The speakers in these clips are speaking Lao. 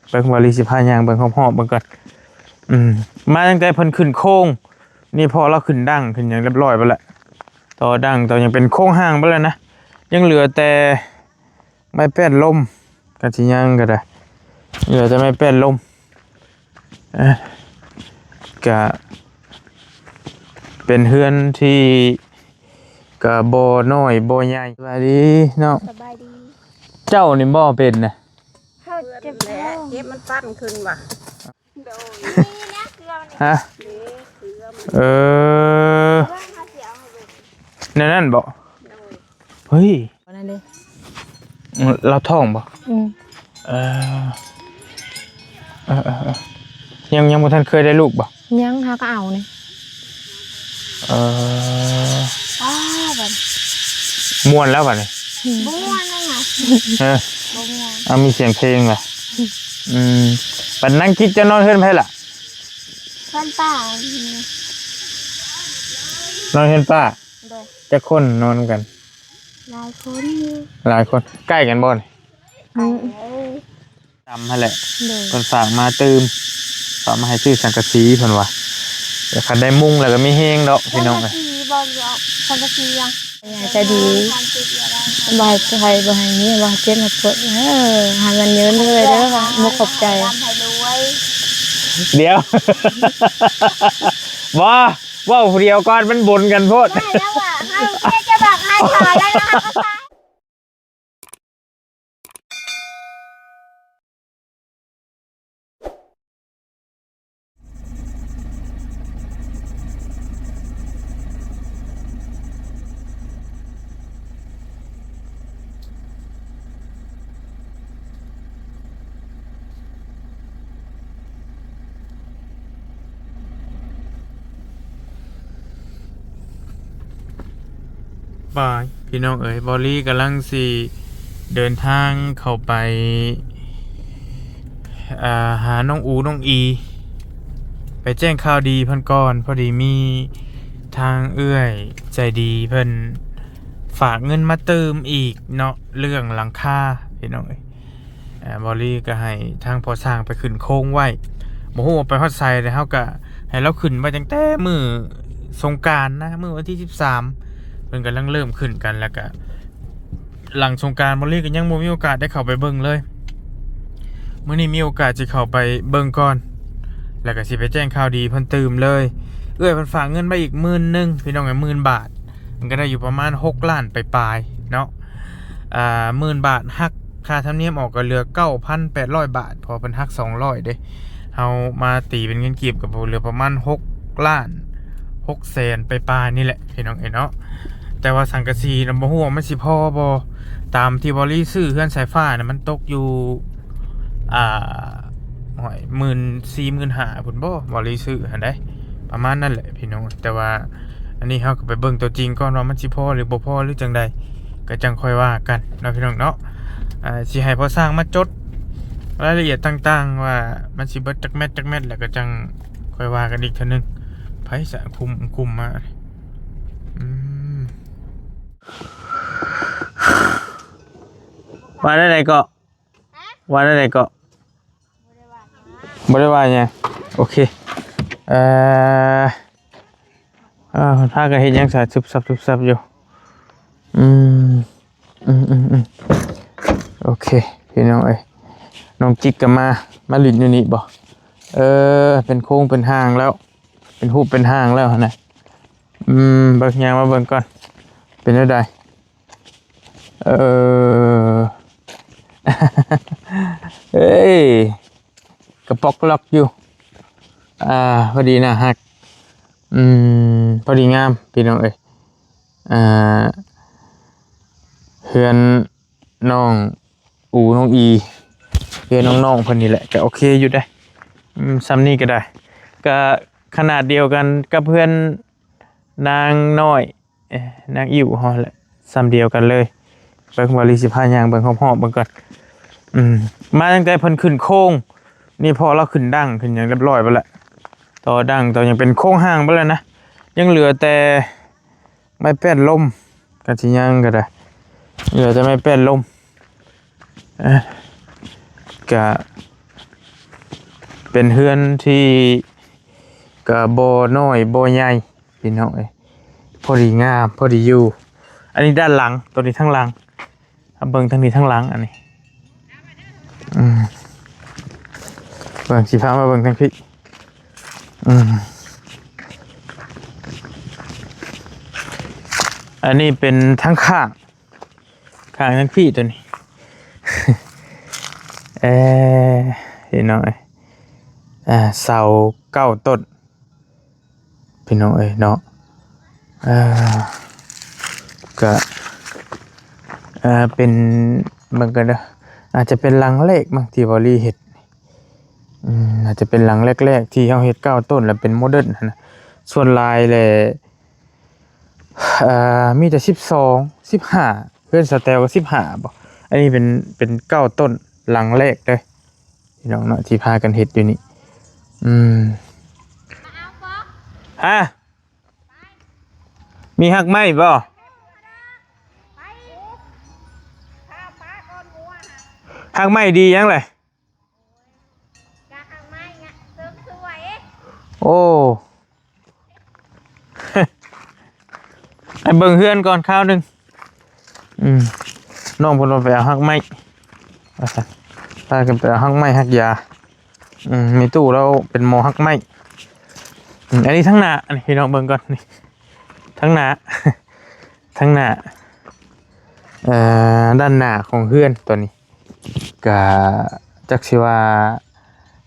ເບິ່ງ ບ່າວລີຊິພາຍ່າງເບິ່ງຮອບໆເບິ່ງກ່ອນ. ອືມ ມາຕັ້ງແຕ່ເພິ່ນຂຶ້ນໂຄງນີ້ ພໍ່ລາວຂຶ້ນດັ້ງຂຶ້ນຫຍັງຮຽບຮ້ອຍເບິດແລ້ວ, ຕໍ່ດັ້ງຕໍ່ຫຍັງເປັນໂຄງຮ່າງເບິດແລ້ວນະ. ຍັງເຫຼືອແຕ່ໄມ້ແປ້ນລົມ ກໍຊິຍັງກໍໄດ້ ເຫຼືອແຕ່ໄມ້ແປ້ນລົມ. ເອີ ກະເປັນເຮືອນທີ່ກະບໍ່ນ້ອຍບໍ່ໃຫຍ່. ສະບາຍດີເນາະ. ສະບາຍດີ. ເຈົ້ານີ້ບໍ່ເປັນນະ? ເຮົາເຈັບແຜລ ເຈັບມັນຕັນຂຶ້ນວ່າ. ໂດຍ. ຮະ? ເອີ ເລື່ອງເຮົາຊິເອົາໃຫ້ເບິ່ງ ແນວນັ້ນບໍ່? ໂດຍ. ເຮີ້ຍ ອັນນັ້ນເດ້ ລາວທ້ອງບໍ່? ອືມ ເອີ ເອີໆໆ ຍັງ ຍັງບໍ່ທັນເຄີຍໄດ້ລູກບໍ່? ຍັງ ຫາກໍເອົານີ້. ເອີ ອ້າ ບັດ ມ່ວນແລ້ວບັດນີ້. ອືມ ບໍ່ມ່ວນແລ້ວຫວາ? ເອີ ບໍ່ມ່ວນ. ເອົາ ມີສຽງເພງລະ. ອືມ ບັດນັ່ງກິດຈະນອນເຮືອນໃຜລະ? ເຮືອນປ້າ. ນອນເຮືອນປ້າ. ໂດຍ. ຈັກຄົນນອນນຳກັນ? ຫຼາຍຄົນຢູ່. ຫຼາຍຄົນ. ໃກ້ກັນບໍ່ນີ້? ໃກ້ເລີຍ. ຕຳຫັ້ນແຫຼະ. ໂດຍ. ເພິ່ນຝາກມາຕື່ມ ຝາກມາໃຫ້ຊື້ສັງກະສີເພິ່ນວ່າ. ແຕ່ຄັນໄດ້ມຸງແລ້ວກໍມີແຮງດອກພີ່ນ້ອງເອີຍ. ສັງກະສີບໍ່? ສັງກະສີຫຍັງ? ໃຈດີ ບໍ່ໃຫ້ໃຜ ບໍ່ໃຫ້ມີ ບໍ່ໃຫ້ເຈັບໃຫ້ປວດເດີ. ຫາເງິນເຍອະເດີ ມຸກຂອບໃຈ. ດຽວ ບໍ່ ເວົ້າຜູ້ດຽວກ່ອນ ມັນບົນກັນໂພດ. ບາຍ ພີ່ນ້ອງເອີຍ, ເບົາລີກຳລັງຊິເດີນທາງເຂົ້າໄປ ອ່າ ຫານ້ອງອູ ນ້ອງອີ ໄປແຈ້ງຂ່າວດີເພິ່ນກ່ອນ. ພໍດີມີທາງເອື້ອຍໃຈດີເພິ່ນຝາກເງິນມາຕື່ມອີກເນາະ ເລື່ອງຫຼັງຄາ ພີ່ນ້ອງເອີຍ. ອ່າ ເບົາລີກໍໃຫ້ທາງພໍ່ຊ່າງໄປຂຶ້ນໂຄງໄວ້ ບໍ່ຮູ້ວ່າໄປຮອດໃສ ແລ້ວເຮົາກໍໃຫ້ລາວຂຶ້ນໄວ້ຕັ້ງແຕ່ມື້ສົງການນະ ມື້ວັນທີສິບສາມ ເພິ່ນກຳລັງເລີ່ມຂຶ້ນກັນ. ແລ້ວກໍຫຼັງສົງການ ເບົາລີກໍຍັງບໍ່ມີໂອກາດໄດ້ເຂົ້າໄປເບິ່ງເລີຍ. ມື້ນີ້ມີໂອກາດຊິເຂົ້າໄປເບິ່ງກ່ອນ ແລ້ວກໍຊິໄປແຈ້ງຂ່າວດີເພິ່ນຕື່ມເລີຍ. ເອື້ອຍເພິ່ນຝາກເງິນໄວ້ອີກໝື່ນໜຶ່ງ ພີ່ນ້ອງເອີຍ ໝື່ນບາດ ມັນກໍໄດ້ຢູ່ປະມານຫົກລ້ານປາຍໆເນາະ. ອ່າ ໝື່ນບາດ ຫັກຄ່າທຳນຽມອອກກໍເຫຼືອເກົ້າພັນແປດຮ້ອຍບາດ ເພາະວ່າເພິ່ນຫັກສອງຮ້ອຍເດ້. ເຮົາມາຕີເປັນເງິນກີບກໍເຫຼືອປະມານຫົກລ້ານຫົກແສນປາຍໆນີ້ແຫຼະ ພີ່ນ້ອງເອີຍເນາະ. ແຕ່ວ່າສັງກະສີນະ ບໍ່ຮູ້ວ່າມັນຊິພໍບໍ່. ຕາມທີ່ເບົາລີຊື້ເຮືອນສາຍຟ້ານະ ມັນຕົກຢູ່ ອ່າ ໂອ້ຍ ໝື່ນສີ່ ໝື່ນຫ້າພຸ້ນບໍ່ ເບົາລີຊື້ຫັ້ນໃດ໋ ປະມານນັ້ນແຫຼະ ພີ່ນ້ອງ. ແຕ່ວ່າ ອັນນີ້ເຮົາກໍໄປເບິ່ງຕົວຈິງກ່ອນວ່າມັນຊິພໍຫຼືບໍ່ພໍຫຼືຈັ່ງໃດ ກໍຈັ່ງຄ່ອຍວ່າກັນເນາະ ພີ່ນ້ອງເນາະ. ອ່າ ຊິໃຫ້ພໍ່ຊ່າງມາຈົດລາຍລະອຽດຕ່າງໆ ວ່າມັນຊິເບິດຈັກແມັດຈັກແມັດ ແລ້ວກໍຈັ່ງຄ່ອຍວ່າກັນອີກເທື່ອໜຶ່ງ. ໃຜສະຄຸມ ຄຸມມາ? ອືມ ວ່າແນວໃດເກາະ? ວ່າແນວໃດເກາະ? ບໍ່ໄດ້ວ່າຫຍັງ. ໂອເຄ ເອີ ເອີ ເພິ່ນພາກັນເຮັດຫຍັງຊະ ຊຶບຊັບ ຊຶບຊັບຢູ່. ອືມ ອືມໆໆ ໂອເຄ ພີ່ນ້ອງເອີຍ ນ້ອງຈິກກໍມາ ມາຫຼິ້ນຢູ່ນີ້ບໍ່? ເອີ ເປັນໂຄງເປັນຮ່າງແລ້ວ ເປັນຮູບເປັນຮ່າງແລ້ວຫັ້ນນະ. ອືມ ເບິ່ງ ຍ່າງມາເບິ່ງກ່ອນ ເປັນແນວໃດ? ເອີ ເອີຍ ກະປອກລັອກຢູ່. ອ່າ ພໍດີໜ້າຮັກ. ອືມ ພໍດີງາມ ພີ່ນ້ອງເອີຍ. ອ່າ ເຮືອນນ້ອງອູ ນ້ອງອີ ເຮືອນນ້ອງໆເພິ່ນນີ້ແຫຼະ ກະໂອເຄຢູ່ເດ້. ອືມ ຊ່ຳນີ້ກໍໄດ້ ກະຂະໜາດດຽວກັນກັບເຮືອນ ນາງນ້ອຍ ເອີ ນາງອິ້ວເຮົາແຫຼະ ຊ່ຳດຽວກັນເລີຍ. ເບິ່ງ ບ່າວລີຊິພາຍ່າງເບິ່ງຮອບໆເບິ່ງກ່ອນ. ອືມ ມາຕັ້ງແຕ່ເພິ່ນຂຶ້ນໂຄງນີ້ ພໍ່ລາວຂຶ້ນດັ້ງຂຶ້ນຫຍັງຮຽບຮ້ອຍເບິດແລ້ວ ຕໍ່ດັ້ງຕໍ່ຫຍັງເປັນໂຄງຮ່າງເບິດແລ້ວນະ. ຍັງເຫຼືອແຕ່ໄມ້ແປ້ນລົມ ກໍຊິຍັງກໍໄດ້ ເຫຼືອແຕ່ໄມ້ແປ້ນລົມ. ເອີ ກະ ປັນເຮືອນທີ່ກໍບໍ່ນ້ອຍບໍ່ໃຫຍ່ພີ່ນ້ອງເອີຍ ພໍດີງາມ ພໍດີຢູ່. ອັນນີ້ດ້ານຫຼັງ ໂຕນີ້ທາງຫຼັງ ເອົາເບິ່ງທາງນີ້ທາງຫຼັງ ອັນນີ້ ອືມ ເບິ່ງ ຊິພາມາເບິ່ງທາງພີ້ ອືມ ອັນນີ້ເປັນທາງຂ້າງ ຂ້າງທາງພີ້ໂຕນີ້ ເອີ ພີ່ນ້ອງເອີຍ ອ່າ ເສົາເກົ້າຕົ້ນ ພີ່ນ້ອງເອີຍເນາະ ເອີ ກະ ເອີ ເປັນ ເບິ່ງກັນເດີ ອາດຈະເປັນຫຼັງແລກມັ້ງທີ່ເບົາລີເຮັດ ອືມ ອາດຈະເປັນຫຼັງແລກໆ ທີ່ເຮົາເຮັດເກົ້າຕົ້ນ ແລ້ວເປັນໂມເດີນຫັ້ນນະ ສ່ວນຫຼາຍແຫຼະ ເອີ ມີແຕ່ສິບສອງ ສິບຫ້າ ເຮືອນສາວແຕວກໍສິບຫ້າບໍ ອັນນີ້ເປັນ ເປັນເກົ້າຕົ້ນ ຫຼັງແລກເດີ ພີ່ນ້ອງເນາະ ທີ່ພາກັນເຮັດຢູ່ນີ້ ອືມ ຮະ ມີຮາກໄມ້ບໍ່? ຮາກໄມ້ດີຫຍັງແຫຼະ? ໂອ້ ໃຫ້ເບິ່ງເຮືອນກ່ອນຄາວໜຶ່ງ ອືມ ນ້ອງເພິ່ນວ່າໄປເອົາຮາກໄມ້ ວ່າຊັ້ນ ພາກັນໄປເອົາຮາກໄມ້ຮາກຢາ ອືມ ແມ່ຕູ້ລາວເປັນໝໍຮາກໄມ້ ອືມ ອັນນີ້ທາງໜ້າ ອັນນີ້ພີ່ນ້ອງເບິ່ງກ່ອນ ນີ້ ທາງໜ້າ ທາງໜ້າ ເອີ ດ້ານໜ້າຂອງເຮືອນຕອນນີ້ ກະຈັກຊິວ່າ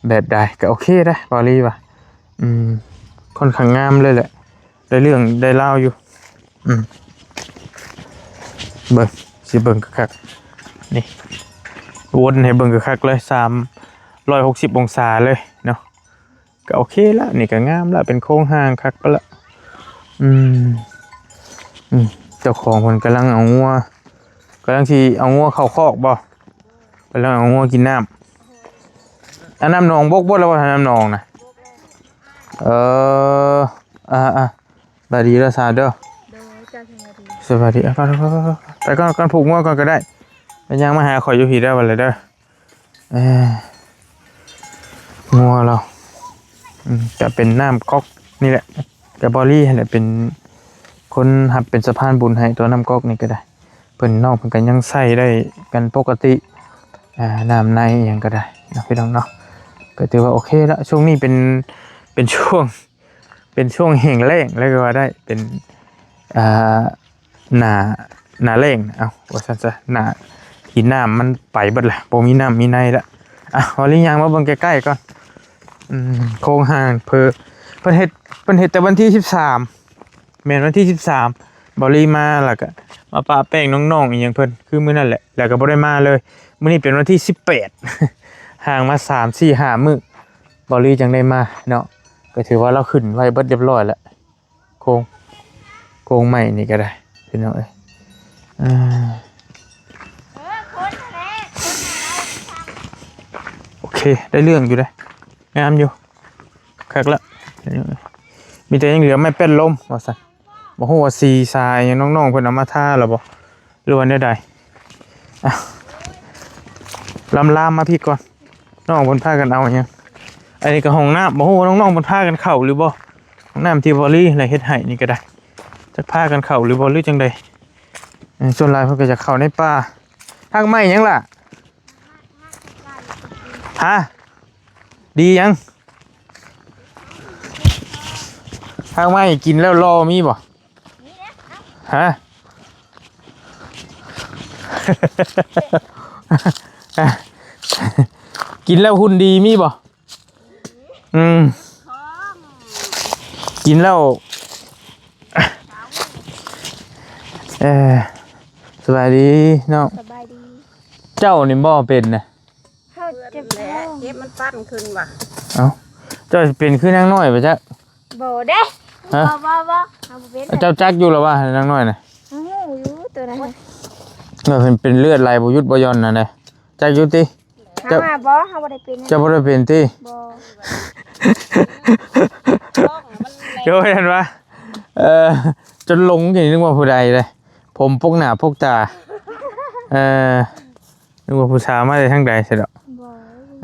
ແບບໃດ ກະໂອເຄໄດ໋ ເບົາລີວ່າ ອືມ ຄ່ອນຂ້າງງາມເລີຍແຫຼະ ໄດ້ເລື່ອງໄດ້ລາວຢູ່ ອືມ ເບິ່ງ ຊິເບິ່ງຄັກໆ ນີ້ ວົນໃຫ້ເບິ່ງຄັກໆເລີຍ ສາມຮ້ອຍຫົກສິບອົງສາເລີຍເນາະ ກໍໂອເຄລະ ນີ້ກໍງາມລະ ເປັນໂຄງຮ່າງຄັກປະລະ ອືມ ອືມ ເຈົ້າຂອງເພິ່ນກຳລັງເອົາງົວ ກຳລັງຊິເອົາງົວເຂົ້າຄອກບໍ່? ກຳລັງເອົາງົວກິນນ້ຳ ອັນນ້ຳໜອງບົກບໍ່ລະວ່າ ນ້ຳໜອງນະ? ເອີ ອ່າໆ ສະບາຍດີເດີສາວເດີ ໂດຍ ເຈົ້າສະບາຍດີ ສະບາຍດີ ໄປກ່ອນ ໄປກ່ອນ ໄປກ່ອນ ໄປກ່ອນ ຜູກງົວກ່ອນກໍໄດ້ ໄປຍ່າງມາຫາຂ້ອຍຢູ່ພີ້ເດີ ບັດນີ້ເດີ ເອີ ງົວລາວ ອືມ ຈະເປັນນ້ຳກັອກນີ້ແຫຼະ ກະເບົາລີຫັ້ນແຫຼະເປັນຄົນຮັບເປັນສະພານບຸນໃຫ້ຕົວນ້ຳກັອກນີ້ກໍໄດ້ ເພິ່ນ ນ້ອງເພິ່ນກໍຍັງໃຊ້ໄດ້ກັນປົກກະຕິ ອ່າ ນ້ຳໃນອີ່ຫຍັງກໍໄດ້ເນາະ ພີ່ນ້ອງເນາະ ກໍຖືວ່າໂອເຄລະ ຊ່ວງນີ້ເປັນ ເປັນຊ່ວງ ເປັນຊ່ວງແຫ້ງແລ້ງເລີຍກໍວ່າໄດ້ ເປັນ ອ່າ ໜ້າ ໜ້າແລ້ງ ເອົ້າ ວ່າຊັ້ນຊະ ໜ້າ ທີ່ນ້ຳມັນໄປເບິດລະ ບໍ່ມີນ້ຳມີໃນລະ ອ່ະ ເອົາລີຍ່າງມາເບິ່ງໃກ້ໆກ່ອນ ອືມ ໂຄງຮ່າງເພິ່ນ ເພິ່ນເຮັດ ເພິ່ນເຮັດແຕ່ວັນທີສິບສາມ ແມ່ນວັນທີສິບສາມ ເບົາລີມາ ແລ້ວກໍມາປະແປ້ງນ້ອງໆອີ່ຫຍັງເພິ່ນ ຄືມື້ນັ້ນແຫຼະ ແລ້ວກໍບໍ່ໄດ້ມາເລີຍ ມື້ນີ້ເປັນວັນທີສິບແປດ ຫ່າງມາສາມ ສີ່ ຫ້າມື້ ເບົາລີຈັ່ງໄດ້ມາເນາະ ກໍຖືວ່າລາວຂຶ້ນໄວ້ເບິດຮຽບຮ້ອຍແລ້ວ ໂຄງ ໂຄງໄມ້ນີ້ກໍໄດ້ ພີ່ນ້ອງເອີຍ ອ່າ ເອີ ຄົນນັ້ນແຫຼະ ຄົນນັ້ນແຫຼະ ໂອເຄ ໄດ້ເລື່ອງຢູ່ເດ້ ງາມຢູ່ ຄັກລະ ມີແຕ່ຍັງເຫຼືອໄມ້ແປ້ນລົມວ່າຊັ້ນ ບໍ່ຮູ້ວ່າສີສາຫຍັງ ນ້ອງໆເພິ່ນເອົາມາທາແລ້ວບໍ່ ຫຼືວ່າແນວໃດ ອ່ະ ລຳລາມມາພີ້ກ່ອນ ນ້ອງເພິ່ນພາກັນເອົາຫຍັງ ອັນນີ້ກໍຫ້ອງນ້ຳ ບໍ່ຮູ້ວ່ານ້ອງໆເພິ່ນພາກັນເຂົ້າຫຼືບໍ່ ຫ້ອງນ້ຳທີ່ເບົາລີລະເຮັດໃຫ້ນີ້ກໍໄດ້ ຈັກພາກັນເຂົ້າຫຼືບໍ່ ຫຼືຈັ່ງໃດ ເອີ ສ່ວນຫຼາຍເພິ່ນກໍຈະເຂົ້າໃນປ່າ ຮາກໄມ້ຫຍັງລະ ຮະ ດີຫຍັງ ຮາກໄມ້ກິນແລ້ວຫຼໍ່ມີບໍ່? ຮະ ກິນແລ້ວຫຸ່ນດີມີບໍ່? ອືມ ກິນແລ້ວ ເອີ ສະບາຍດີນ້ອງ ສະບາຍດີ ເຈົ້ານີ້ບໍ່ເປັນນະ? ເຮົາເຈັບແລ້ວ ເຈັບມັນສັ່ນຂຶ້ນວ່າ ເອົ້າ ເຈົ້າເປັນຄືນາງນ້ອຍບໍ່ຈັກ? ບໍ່ເດ້ ຮະ ບໍ່ ບໍ່ ບໍ່ ເຮົາບໍ່ເປັນ ເຈົ້າຈັກຢູ່ລະວ່ານາງນ້ອຍນະ? ຮູ້ຢູ່ຕົວນັ້ນ ວ່າເປັນ ເປັນເລືອດໄຫຼບໍ່ຢຸດບໍ່ຢ່ອນຫັ້ນເດ້ ຈັກຢູ່ຕິ? ເຈົ້າ ເຮົາບໍ່ ເຮົາບໍ່ໄດ້ເປັນ ເຈົ້າບໍ່ໄດ້ເປັນຕິ? ບໍ່ ໂອ້ຍ ເຫັນວ່າ ເອີ ຈົນຫຼົງ ຄິດນຶກວ່າຜູ້ໃດເດ້ ຜົມປົກໜ້າປົກຕາ ເອີ ນຶກວ່າຜູ້ສາວມາແຕ່ທາງໃດຊະດອກ ບໍ່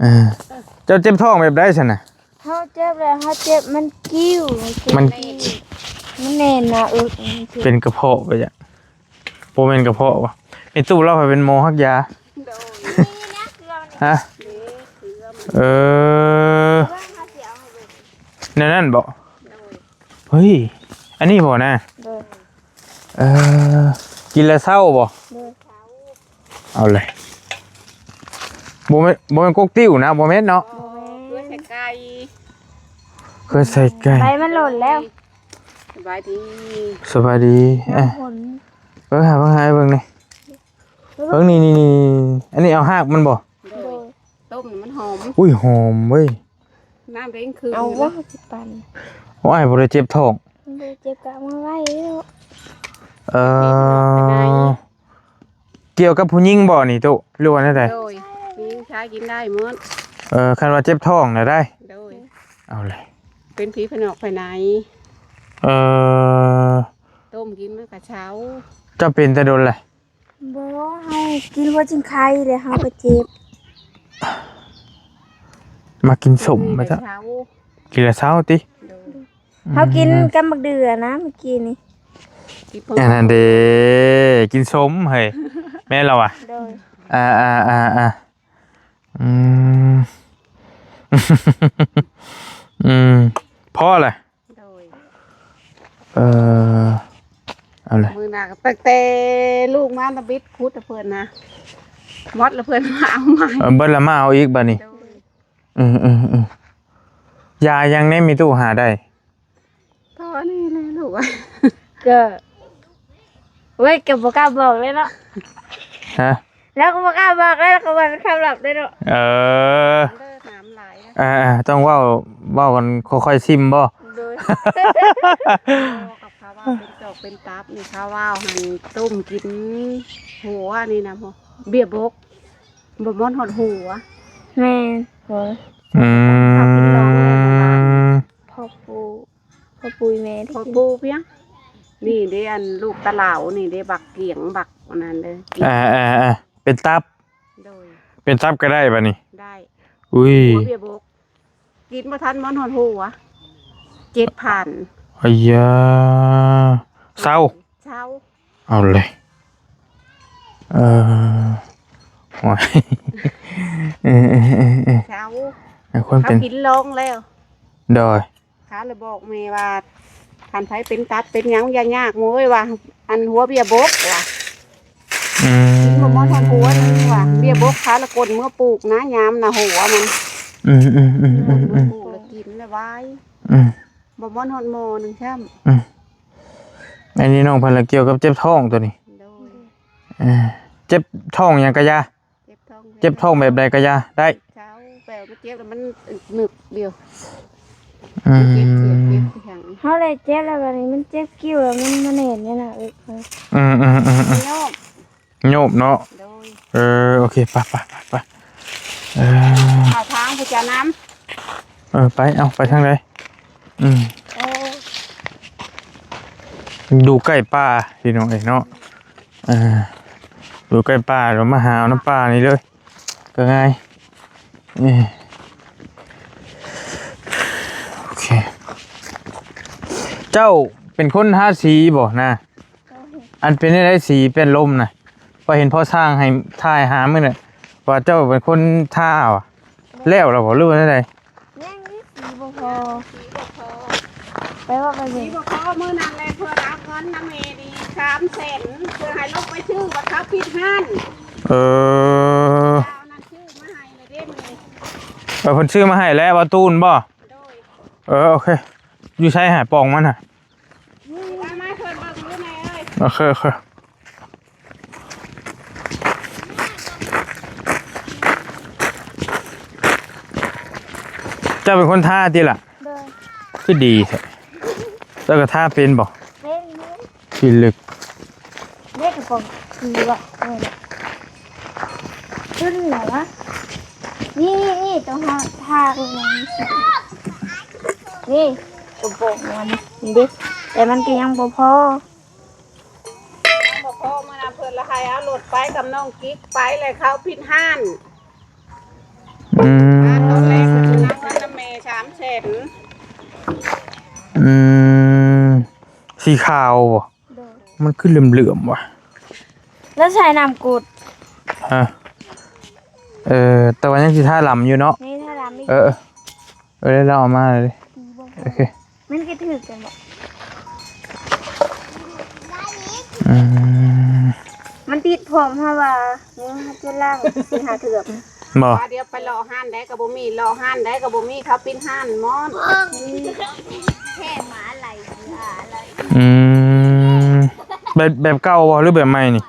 ເອີ ເຈົ້າເຈັບທ້ອງແບບໃດຊັ້ນນະ? ເຮົາເຈັບແລ້ວ ເຮົາເຈັບມັນກິ້ວ ມັນ ມັນແໜ້ນໜ້າເອິກ ເປັນກະເພາະໄປຈ້ະ. ບໍ່ແມ່ນກະເພາະຫວາ? ແມ່ຕູ້ລາວເປັນໝໍຮັກຢາ. ໂດຍ ຮະ? ເອີ ແນວນັ້ນບໍ? ໂດຍ ເຮີ້ຍ ອັນນີ້ບໍນະ? ໂດຍ ເອີ ກິນແລ້ວເຊົາບໍ? ໂດຍ ເອົາເລີຍ ບໍ່ແມ່ນ ບໍ່ແມ່ນກົກຕິ້ວນະ ບໍ່ແມ່ນເນາະ? ບໍ່ແມ່ນ ເກືອໃສ່ໄກ່ ເກືອໃສ່ໄກ່ ໃບມັນຫຼົ່ນແລ້ວ. ສະບາຍດີ ສະບາຍດີ. ເອີ ເບິ່ງຫາ ເບິ່ງຫາ ເບິ່ງນີ້ ເບິ່ງນີ້ ນີ້ ນີ້ ອັນນີ້ເອົາຮາກມັນບໍ? ໂດຍ ໂດຍ ຕົ້ມມັນຫອມ. ອຸ້ຍ ຫອມເວີຍ ນ້ຳເລັ່ງຄືນ ເອົາ ຢູ່ ວ່າ ເນາະ ຊິປັ່ນ. ໂອ້ຍ ບໍ່ໄດ້ເຈັບທ້ອງ ບໍ່ໄດ້ເຈັບກະເອົາມາໄວ້ເນາະ. ເອີ ກ່ຽວກັບຜູ້ຍິງບໍ່ນີ້ຕຸ ຫຼືວ່າແນວໃດ? ໂດຍ ຍິງຊາຍກິນໄດ້ໝົດ. ເອີ ຄັນວ່າເຈັບທ້ອງນະໄດ້. ໂດຍ ເອົາເລີຍ ເປັນຜີພາຍນອກພາຍໃນ. ເອີ ຕົ້ມກິນມັນກະເຊົາ. ເຈົ້າເປັນແຕ່ດົນແລ້ວ? ບໍ່ ເຮົາກິນຫົວຈິງໄຄແລ້ວເຮົາກະເຈັບ. ມາກິນສົ້ມມາຊະ ກິນແລ້ວເຊົາຕິ? ໂດຍ ເຮົາກິນກັບໝາກເດືອນະມື້ກີ້ນີ້. ອັນນັ້ນເດ ກິນສົ້ມເຮີ້ຍ ແມ່ນລະວະ? ໂດຍ ອ່າໆໆໆ ອືມ ອືມ ພໍລະ. ໂດຍ ເອີ ເອົາເລີຍ ມື້ໜ້າກະຕັ້ງແຕ່ລູກມານະບິດຂຸດລະເພິ່ນນະ ໝົດລະເພິ່ນມາເອົາໃໝ່. ເອີ ເບິດລະມາເອົາອີກບາດນີ້. ໂດຍ ອືມໆໆ ຢາຫຍັງແດ່ແມ່ຕູ້ຫາໄດ້? ພໍນີ້ແຫຼະລູກ ກະ ໂອ້ຍ ກະບໍ່ກ້າບອກເລີຍເນາະ. ຮະ? ລາວກະບໍ່ກ້າບອກແລ້ວ ລາວກະວ່າເປັນຄວາມລັບເດ້ເນາະ. ເອີ ເອີ ຕ້ອງເວົ້າ ເວົ້າກັນຄ່ອຍໆຊິມບໍ? ໂດຍ ກັບເຂົາວ່າເປັນຈອກເປັນຕັບນີ້ ເຂົາວ່າຫັ້ນຕົ້ມກິນຫົວນີ້ນະ ເບ້ຍບົກ ບໍ່ມ່ອນຮອດຫົວ. ແມ່ນ ໂດຍ ອືມ ເຂົາກິນລອງແລ້ວ ພໍ່ປູ່ ພໍ່ປູ່ແມ່ໄດ້ກິນ ພໍ່ປູ່ພຽງ ນີ້ເດ້ ອັນລູກຕາຫຼາວນີ້ເດ້ ບັກກຽງ ບັກອັນນັ້ນເດ້ ກິນ ເອີໆໆ ເປັນຕັບ. ໂດຍ ເປັນຕັບກະໄດ້ບາດນີ້? ໄດ້. ອຸ້ຍ ຫົວເບ້ຍບົກ ກິນບໍ່ທັນມ່ອນຮອດຫົວ ເຈັດພັນ. ອາຢາ ເຊົາ ເຊົາ. ເອົາເລີຍ ເອີ ໂອ້ຍ ເອີໆໆໆ ເຊົາ ໃຫ້ຄົນເປັນ ເຮົາກິນລອງແລ້ວ. ໂດຍ ເຂົາລະບອກແມ່ວ່າ ຄັນໃຜເປັນຕັບເປັນຫຍັງຢ່າຍາກໝູ່ເອີຍວ່າ ອັນຫົວເບ້ຍບົກວ່າ ອືມ ກິນບໍ່ໝົດທັງຫົວໜຶ່ງວ່າ ເບ້ຍບົກເຂົາລະກົ້ນເມືອປູກນະ ຍາມນະຫົວມັນ. ອືມໆໆໆ ປູກລະກິນລະວາຍ ອືມ ບໍ່ໝົດຮອດໝໍ້ໜຶ່ງຊ້ຳ. ອືມ ອັນນີ້ນ້ອງເພິ່ນລະກ່ຽວກັບເຈັບທ້ອງໂຕນີ້. ໂດຍ ເອີ ເຈັບທ້ອງຫຍັງກະຢ່າ ເຈັບທ້ອງ ເຈັບທ້ອງແບບໃດກະຢ່າໄດ້ ເຊົາ ແປວ່າມັນເຈັບແລ້ວມັນໜຶບດຽວ. ອືມ ເຈັບ ເຈັບ ເຈັບ ເຮົາແລະເຈັບແລ້ວບາດນີ້ມັນເຈັບກິ້ວແລ້ວມັນມາແໜ້ນຢູ່ໜ້າເອິກ. ອືມໆໆໆ ໂຍບ ໂຍບເນາະ. ໂດຍ ເອີ ໂອເຄ ໄປໆໆ ເອີ ເອົາທາງຜູ້ຈານຳ. ເອີ ໄປ ເອົາ ໄປທາງໃດ? ອືມ ໂອ້ ຢູ່ໃກ້ປ່າພີ່ນ້ອງເອີຍເນາະ. ເອີ ຢູ່ໃກ້ປ່າ ເຮົາມາຫາເອົານຳປ່ານີ້ເລີຍ ກະງ່າຍ. ເອີ ໂອເຄ ເຈົ້າເປັນຄົນທາສີບໍ່ນາ? ອັນເປັນແນວໃດສີແປ້ນລົມນະ? ຂ້ອຍເຫັນພໍ່ຊ່າງໃຫ້ຖ່າຍຫາມື້ນັ້ນ ວ່າເຈົ້າເປັນຄົນທາຫວາ? ແລ້ວລະບໍ່ ຫຼືວ່າແນວໃດ? ຍັງ ສີບໍ່ພໍ ສີບໍ່ພໍ ໄປເວົ້າກັນເບິ່ງ ສີບໍ່ພໍ. ມື້ນັ້ນແຫຼະເພິ່ນເອົາເງິນນຳແມ່ນີ້ສາມແສນ ເພື່ອໃຫ້ລົງໄປຊື້ ບັດເຂົາປິດຮ້ານ. ເອີ ເອົານັ້ນຊື້ມາໃຫ້ແລ້ວເດ້ມື້ນີ້. ເອີ ເພິ່ນຊື້ມາໃຫ້ແລ້ວ ວ່າຕູນບໍ່? ໂດຍ ເອີ ໂອເຄ ຢູ່ໃສຫາປ່ອງມັນຫະ? ໂອເຄ ໂອເຄ ເຈົ້າເປັນຄົນທາຕິລະ? ໂດຍ ຄືດີແທ້ ເຈົ້າກະທາເປັນບໍ່? ເປັນຢູ່ ຂີ້ລຶກ ເດ້ກະປ໋ອງຄືວ່າ ເອີ ຂຶ້ນແລ້ວວະ ນີ້ໆໆ ໂຕເຮົາທາເບິ່ງ ນີ້ ກະບອກມັນນີ້ເດ້ ແຕ່ມັນກະຍັງບໍ່ພໍ ຍັງບໍ່ພໍ. ມື້ນັ້ນເພິ່ນລະໃຫ້ເອົາລົດໄປກັບນ້ອງກິກໄປ ແລ້ວເຂົາປິດຮ້ານ. ອືມ ຮ້ານເຂົາແລະ ອືມ ສີຂາວບໍ່? ໂດຍ ມັນຄືເຫຼືອມໆຫວະ. ແລ້ວໃສ່ນ້ຳກົດ ຮະ? ເອີ ແຕ່ວ່າຍັງຊິທາດຳຢູ່ເນາະ. ນີ້ທາດຳອີກ. ເອີ ເອີ ເອີ ແລ້ວເອົາມາເລີຍ. ໂອເຄ ມັນຊິຖືກກັນບໍ່? ອືມ ມັນຕິດພ້ອມເຮົາວ່າ ເອີ ເຮົາຈະລ້າງສີ່ຫ້າເທື່ອ. ບໍ່ ວ່າດຽວໄປເລາະຮ້ານໃດກໍບໍ່ມີ ເລາະຮ້ານໃດກໍບໍ່ມີ ເຂົາປິດຮ້ານໝົດ. ແຄ່ໝາໄຫຼເສືອໄຫຼ. ອືມ ແບບ ແບບເກົ່າບໍ່ ຫຼືແບບໃໝ່ນີ້?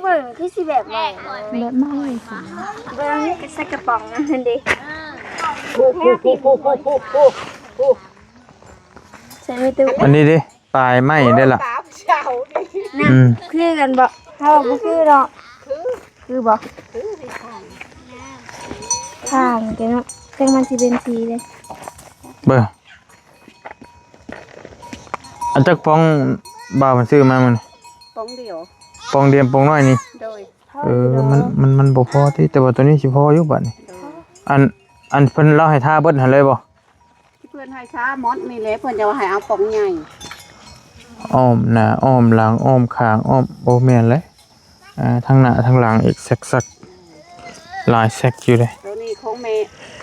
ເບິ່ງຄືຊິແບບໃໝ່ ແບບໃໝ່. ເບິ່ງນີ້ກໍໃສ່ກະປ໋ອງນັ້ນເດ້. ໃສ່ໄວ້ຕູ້ ອັນນີ້ເດ້ ປາຍໄມ້ໄດ້ລະ. ອືມ ຄືກັນບໍ່? ເຮົາບໍ່ຄືເນາະ. ຄື ຄືບໍ່? ຄື ຂ້າງແກເນາະ ຈັ່ງມັນຊິເປັນສີເດ້. ເບິ່ງ ອັນຈັກປ໋ອງບ່າວເພິ່ນຊື້ມາມື້ນີ້? ປ໋ອງດຽວ ປ໋ອງດຽວ ປ໋ອງນ້ອຍນີ້. ໂດຍ ເອີ ມັນ ມັນ ມັນບໍ່ພໍຕິ ແຕ່ວ່າໂຕນີ້ຊິພໍຢູ່ບາດນີ້. ໂດຍ ອັນ ອັນເພິ່ນລາວໃຫ້ທາເບິດຫັ້ນເລີຍບໍ່? ເພິ່ນໃຫ້ທາໝົດນີ້ແຫຼະ ເພິ່ນຈະວ່າໃຫ້ເອົາປ໋ອງໃຫຍ່ ອ້ອມໜ້າ ອ້ອມຫຼັງ ອ້ອມຂ້າງ ອ້ອມ ບໍ່ແມ່ນແຫຼະ. ອ່າ ທັງໜ້າທັງຫຼັງອີກ ແຊັກໆ ຫຼາຍແຊັກຢູ່ເດ້. ໂຕນີ້ຂອງແມ່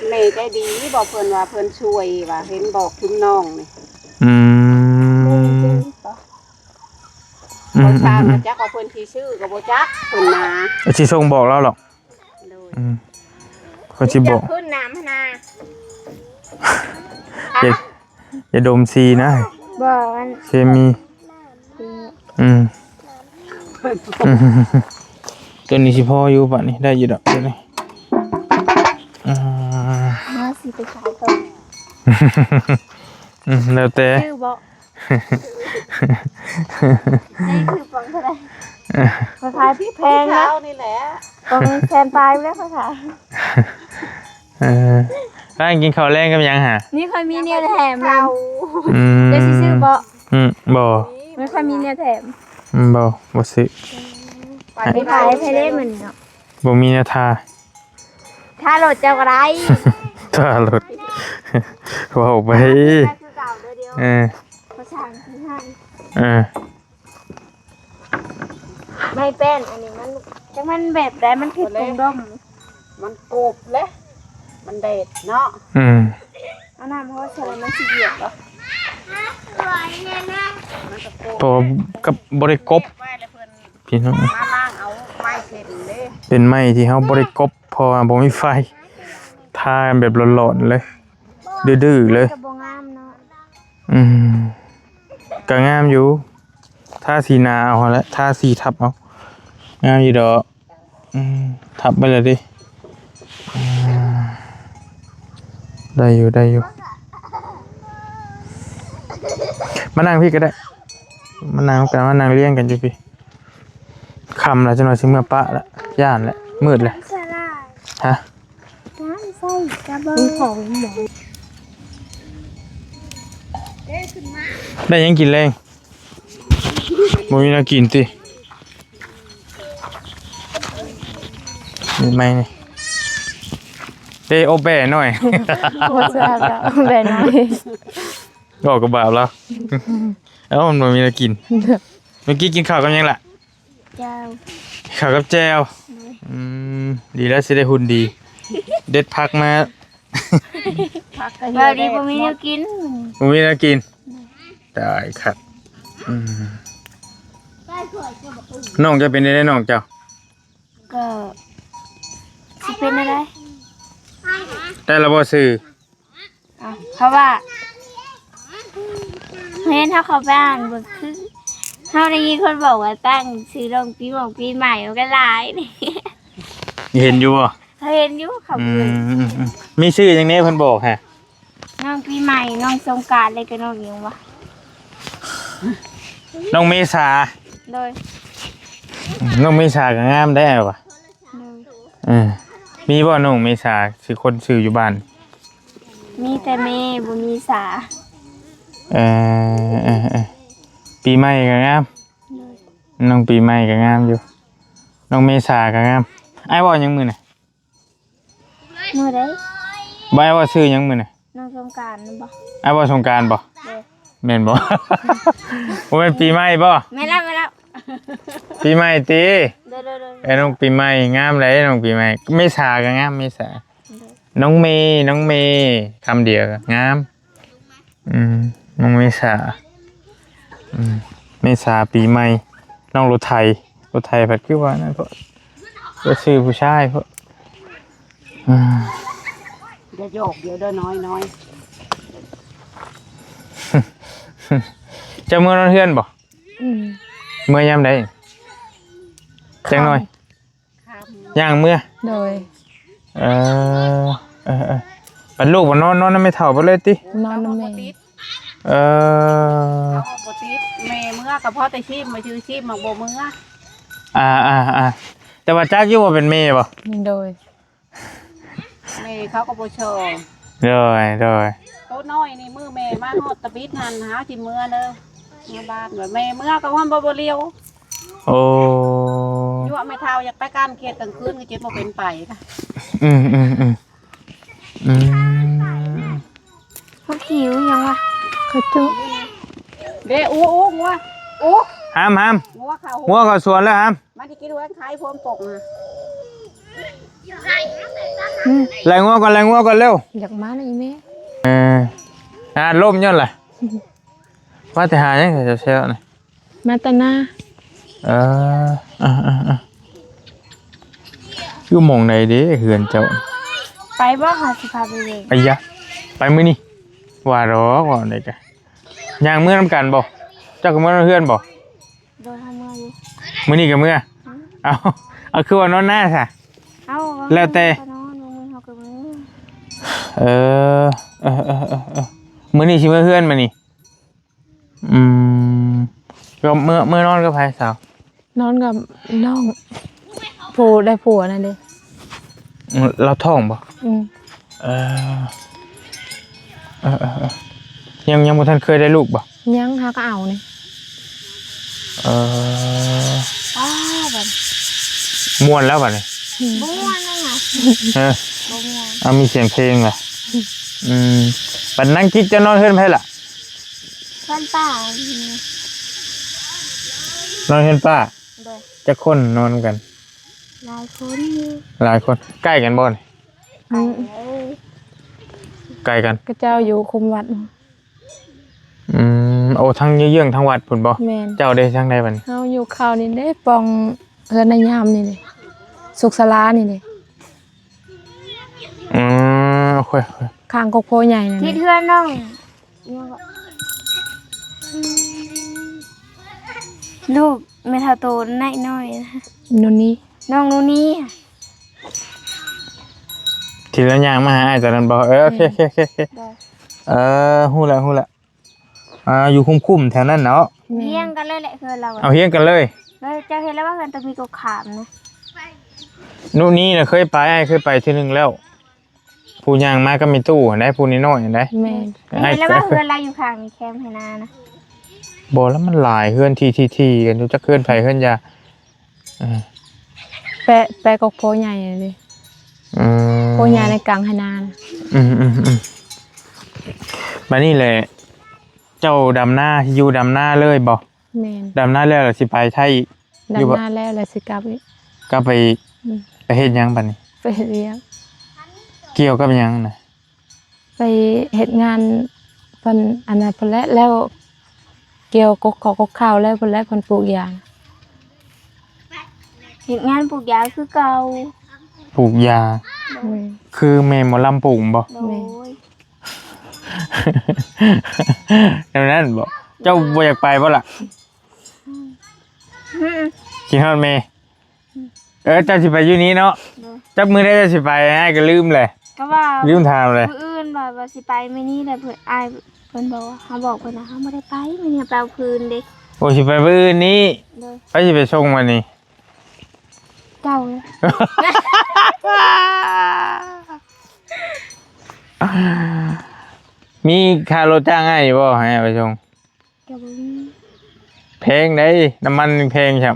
ແມ່ໃຈດີບໍ່? ເພິ່ນວ່າເພິ່ນຊ່ວຍວ່າ ເຫັນບອກທຸມນ້ອງນີ້. ອືມ ອືມ ບໍ່ ອືມ ຊ່າງ ອືມ ບໍ່ຈັກວ່າເພິ່ນຊິຊື້ກໍບໍ່ຈັກ ເພິ່ນນາ ຊິສົ່ງບອກລາວດອກ. ໂດຍ ອືມ ເພິ່ນຊິບອກ ຢາກຂຶ້ນນ້ຳຫັ້ນນາ. ຢ່າ ຢ່າດົມສີນະ ບໍ່ ມັນເຄມີ. ອືມ ອືມ ຕົວນີ້ຊິພໍຢູ່ບາດນີ້ ໄດ້ຢູ່ດອກຕົວນີ້. ອ່າ ເຮົາຊິໄປຂາຍຕໍ່. ອືມ ແລ້ວແຕ່ ຊື້ບໍ່? ນີ້ຄືປ໋ອງເທົ່າໃດ? ຂ້ອຍຂາຍແພງນະ ນີ້ແຫຼະ ປ໋ອງແສນປາຍແລ້ວຂ້ອຍຂາຍ. ເອີ ແລ້ວກິນເຂົ້າແລງກັບຫຍັງຫາ? ນີ້ຂ້ອຍມີແນວແຖມນຳ. ອືມ ເຈົ້າຊິຊື້ບໍ່? ອືມ ບໍ່ ມັນຂ້ອຍມີແນວແຖມ. ອືມ ບໍ່ ບໍ່ຊື້. ໄປຂາຍໃຜເດ້ມື້ນີ້ເນາະ? ບໍ່ມີແນວທາ. ຖ້າລົດເຈົ້າກໍໄດ້ ຖ້າລົດ ເວົ້າໄປ. ເອີ ເອີ ໄມ້ແປ້ນອັນນີ້ມັນ ຈັກມັນແບບໃດ ມັນຜິດກົງດົມ ມັນກົບເລີຍ ມັນແດດເນາະ. ອືມ ເອົານ້ຳເຮົາໃສ່ ມັນຊິຫຽບບໍ່? ມັນກໍກົບ ເພາະວ່າກັບບໍ່ໄດ້ກົບ ພີ່ນ້ອງ ມາລ້າງເອົາໄມ້ເຫັນເດ້ ເປັນໄມ້ທີ່ເຮົາບໍ່ໄດ້ກົບ ເພາະວ່າບໍ່ມີໄຟ ທາແບບຫຼອນໆເລີຍ ດື້ໆເລີຍ. ມັນກໍບໍ່ງາມເນາະ. ອືມ ກໍງາມຢູ່ ທາສີໜາເອົາຫັ້ນແຫຼະ ທາສີທັບເອົາ ງາມຢູ່ດອກ. ອືມ ທັບໄປແລ້ວຕິ. ອືມ ໄດ້ຢູ່ ໄດ້ຢູ່ ມານັ່ງພີ້ກໍໄດ້ ມານັ່ງກັນ ມານັ່ງລຽງກັນຢູ່ພີ້. ຄ່ຳແລ້ວ ຈັກໜ່ອຍຊິເມືອປະລະ ຢ້ານແຫຼະ ມືດແລ້ວ. ຮະ? ໄດ້ຫຍັງກິນແລງ? ບໍ່ມີແນວກິນຕິ? ມີໄມ້ນີ້ ເດ້ ໂອແບະໜ້ອຍ ໂອແບະໜ້ອຍ ບອກກັບບ່າວລາວ. ເອົ້າ ມັນບໍ່ມີແນວກິນ. ເມື່ອກີ້ກິນເຂົ້າກັບຫຍັງລະ? ແຈ່ວ ເຂົ້າກັບແຈ່ວ. ອືມ ດີແລ້ວ ຊິໄດ້ຫຸ່ນດີ ເດັດຜັກມາ ຜັກກະເຫີ່ວດີ ບໍ່ມີແນວກິນ ບໍ່ມີແນວກິນ. ຕາຍຄັກ. ອືມ ນ້ອງເຈົ້າເປັນແນວໃດ ນ້ອງເຈົ້າ? ກໍຊິເປັນແນວໃດ ໄດ້ລະບໍ່ຊື່? ເພາະວ່າເຫັນເຮົາເຂົ້າໄປອ່ານເບິ່ງ ຄືເຮົາໄດ້ຍິນຄົນບອກວ່າຕັ້ງຊື່ນ້ອງປີໝອງປີໃໝ່ ມັນກໍຫຼາຍ. ເຫັນຢູ່ບໍ່? ເຫັນຢູ່ເຂົາ. ອືມ ເບິ່ງ ອືມ ອືມ ມີຊື່ຫຍັງແດ່ເພິ່ນບອກຫະ? ນ້ອງປີໃໝ່ ນ້ອງສົງການ ແລ້ວກໍນ້ອງຫຍັງວະ? ນ້ອງເມສາ. ໂດຍ ນ້ອງເມສາກໍງາມແດ່ວະ. ໂດຍ ເອີ ມີບໍ່ນ້ອງເມສາ ຊື່ຄົນຊື່ຢູ່ບ້ານ? ມີແຕ່ເມ ບໍ່ມີສາ. ເອີ ເອີ ເອີ ປີໃໝ່ກໍງາມ. ໂດຍ ນ້ອງປີໃໝ່ກໍງາມຢູ່ ນ້ອງເມສາກໍງາມ. ອ້າຍເວົ້າຫຍັງມື້ນີ້? ມື້ໃດ? ບໍ່ ອ້າຍເວົ້າຊື່ຫຍັງມື້ນີ້? ນ້ອງສົງການນະບໍ່? ອ້າຍເວົ້າສົງການບໍ່? ໂດຍ ແມ່ນບໍ່? ບໍ່ແມ່ນປີໃໝ່ບໍ່? ແມ່ນແລ້ວ ແມ່ນແລ້ວ ປີໃໝ່ຕິ? ໂດຍ ໂດຍ ໂດຍ ເອີ ນ້ອງປີໃໝ່ງາມໃດ໋ ນ້ອງປີໃໝ່ ເມສາກໍງາມ ເມສາ ໂດຍ ນ້ອງເມ ນ້ອງເມ ຄຳດຽວກໍງາມ. ອືມ ນ້ອງເມສາ ອືມ ເມສາປີໃໝ່ ນ້ອງລົດໄຖ ລົດໄຖພັດຄືວ່ານັ້ນເພາະ ກໍຊື່ຜູ້ຊາຍເພາະ ອືມ ຢ່າຢອກ ດຽວເດີນ້ອຍ ນ້ອຍ ເຈົ້າເມືອນອນເຮືອນບໍ່? ອືມ ເມືອຍາມໃດ? ຈັກໜ້ອຍ ຄ່ຳ ຍ່າງເມືອ ໂດຍ ເອີ ເອີ ເອີ ບັດລູກບໍ່ນອນ ນອນນຳແມ່ເຖົ້າໄປເລີຍຕິ? ນອນນຳແມ່ ເອີ ເຂົາກໍບໍ່ຕິດ ແມ່ເມືອກໍພໍແຕ່ຊີບມາຊື່ ຊີບມາບໍ່ເມືອ ອ່າ ອ່າ ອ່າ ແຕ່ວ່າຈັກຢູ່ວ່າເປັນແມ່ບໍ່? ໂດຍ ແມ່ເຂົາກໍບໍ່ຊອຍ ໂດຍ ໂດຍ ໂຕນ້ອຍນີ້ ມື້ແມ່ມາຮອດຕະບິດຫັ້ນ ຫາຊິເມືອເດີ ເມືອບ້ານ ວ່າແມ່ເມືອກໍຮອດບໍ່ ບໍ່ຫຼຽວ ໂອ້ ຍົວະແມ່ເຖົ້າຢາກໄປການເຂດກາງຄືນກໍເຈັບບໍ່ເປັນໄປ ອືມ ອືມ ອືມ ອືມ ພວກຫິວຫຍັງວະ ເຂົາຈຸ ເດ້ ອູ ອູ ງົວ ອູ ຫ້າມ ຫ້າມ ງົວເຂົ້າ ງົວເຂົ້າສວນແລ້ວ ຫ້າມ ມັນຊິກິນຫົວໄຂ່ພວມປົກນະ ອືມ ໄລ່ງົວກ່ອນ ໄລ່ງົວກ່ອນເລັວ ຢາກມານະອີແມ່ ເອີ ນາລົມຍ້ອນລະ ວ່າແຕ່ຫາຫຍັງແຖວໆນີ້? ມາແຕ່ນາ ເອີ ອ່າໆໆ ຢູ່ໝ່ອງໃດເດ້ເຮືອນເຈົ້າ? ໄປບໍ່? ເຮົາຊິພາໄປເບິ່ງ ໄປຢະ ໄປມື້ນີ້ ວ່າດອກ ວ່າໃດກະ ຍ່າງເມືອນຳກັນບໍ່? ເຈົ້າກໍເມືອນຳເຮືອນບໍ່? ໂດຍ ເຮົາເມືອຢູ່ ມື້ນີ້ກໍເມືອ ອືມ ເອົາ ເອົາ ຄືວ່ານອນນາຊະ? ເອົາ ແລ້ວແຕ່ ກໍນອນ ມື້ເຮົາກໍເມືອ ເອີ ເອີໆໆໆ ມື້ນີ້ຊິເມືອເຮືອນມື້ນີ້? ອືມ ກໍເມືອ ເມືອນອນກັບໃຜສາວ? ນອນກັບນ້ອງ ຜູ້ໄດ້ຜົວນັ້ນເດ້ ລາວທ້ອງບໍ່? ອືມ ເອີ ເອີໆໆ ຍັງ ຍັງບໍ່ທັນເຄີຍໄດ້ລູກບໍ່? ຍັງ ຫາກໍເອົານີ້ ເອີ ອ້າ ບັດ ມ່ວນແລ້ວບັດນີ້ ອືມ ບໍ່ມ່ວນແລ້ວນະ ຮະ ບໍ່ມ່ວນ ເອົາ ມີສຽງເພງລະ ອືມ ບັດນັ້ນກິດຈະນອນເຮືອນໃຜລະ? ເຮືອນປ້າ ນອນເຮືອນປ້າ ໂດຍ ຈັກຄົນນອນນຳກັນ? ຫຼາຍຄົນຢູ່ ຫຼາຍຄົນ ໃກ້ກັນບໍ່ນີ້? ໃກ້ເລີຍ ໃກ້ກັນ ເຂົາເຈົ້າຢູ່ຄຸ້ມວັດ ອືມ ໂອ້ ທາງເຍື້ອງໆທາງວັດພຸ້ນບໍ່? ແມ່ນ ເຈົ້າເດ້ທາງໃດບັດນີ້? ເຮົາຢູ່ເຂົ້ານີ້ເດ້ ປ່ອງເຮືອນນາຍາມນີ້ເດ້ ສຸກສາລານີ້ເດ້ ອືມ ໂອເຄ ຂ້າງກົກໂພໃຫຍ່ນັ້ນ ຕິດເຮືອນນ້ອງ ລູກແມ່ເຖົ້າໂຕນ້ອຍໆ ນູນນີ ນ້ອງນູນນີ ທີ່ລາວຍ່າງມາຫາອ້າຍຕອນນັ້ນບໍ່? ເອີ ໂອເຄ ໂອເຄ ໂອເຄ ເອີ ຮູ້ແລ້ວ ຮູ້ແລ້ວ ອ່າ ຢູ່ຄຸ້ມໆແຖວນັ້ນເນາະ ແມ່ນ ຮຽງກັນເລີຍແຫຼະເຮືອນລາວ ເອົາ ຮຽງກັນເລີຍ ເອີ ເຈົ້າເຫັນແລ້ວວ່າເຮືອນໂຕມີກົກຂາມນະ ນູນນີນະ ເຄີຍໄປ ອ້າຍເຄີຍໄປເທື່ອໜຶ່ງແລ້ວ ຜູ້ຍ່າງມາກັບແມ່ຕູ້ຫັ້ນໃດ໋ ຜູ້ນ້ອຍໆຫັ້ນໃດ໋ ແມ່ນ ເຫັນແລ້ວວ່າເຮືອນລາວຢູ່ຂ້າງນີ້ ແຄມໄຮ່ນານະ ບໍ່ລະ ມັນຫຼາຍເຮືອນທີ່ໆກັນຢູ່ ຈັກເຮືອນໃຜເຮືອນຢາ ເອີ ແປະ ແປະກັບໂພໃຫຍ່ເດ້ ອືມ ໂພໃຫຍ່ໃນກາງໄຮ່ນານະ ອືມໆໆ ບາດນີ້ແຫຼະ ເຈົ້າດຳນາ ຢູ່ດຳນາເລີຍບໍ່? ແມ່ນ ດຳນາແລ້ວລະຊິໄປໄທອີກ ດຳນາແລ້ວລະຊິກັບອີກ ກັບໄປອີກ ອືມ ໄປເຮັດຫຍັງບາດນີ້? ໄປເຮັດວຽກ ກ່ຽວກັບຫຍັງນະ? ໄປເຮັດງານເພິ່ນ ອັນນັ້ນພຸ້ນແຫຼະ ແລ້ວກ່ຽວກົກເຂົ້າ ກົກເຂົ້າແລ້ວພຸ້ນແຫຼະ ເພິ່ນປູກຢາງ ເຮັດງານປູກຢາຄືເກົ່າ ປູກຢາ ໂດຍ ຄືແມ່ໝໍລຳປູກບໍ່? ໂດຍ ແນວນັ້ນບໍ່? ເຈົ້າບໍ່ຢາກໄປບໍ່ລະ? ອືມ ຄິດຮອດແມ່ ເອີ ເຈົ້າຊິໄປຢູ່ນີ້ເນາະ ໂດຍ ຈັກມື້ໃດເຈົ້າຊິໄປ ອ້າຍກໍລືມແຫຼະ ກໍວ່າລືມຖາມແຫຼະ ມື້ອື່ນວ່າ ວ່າຊິໄປມື້ນີ້ແຫຼະ ເພິ່ນ ອ້າຍເພິ່ນບອກວ່າ ເຮົາບອກເພິ່ນວ່າ ເຮົາບໍ່ໄດ້ໄປ ມື້ນີ້ໄປເອົາຟືນເດ້ ໂອ້ ຊິໄປມື້ອື່ນນີ້ ໂດຍ ໃຜຊິໄປສົ່ງບັດນີ້? ເຈົ້າ ມີຄ່າລົດຈ້າງອ້າຍຢູ່ບໍ່ ໃຫ້ໄປສົ່ງ? ກໍບໍ່ມີ ແພງໃດ໋ ນ້ຳມັນຍັງແພງຊ້ຳ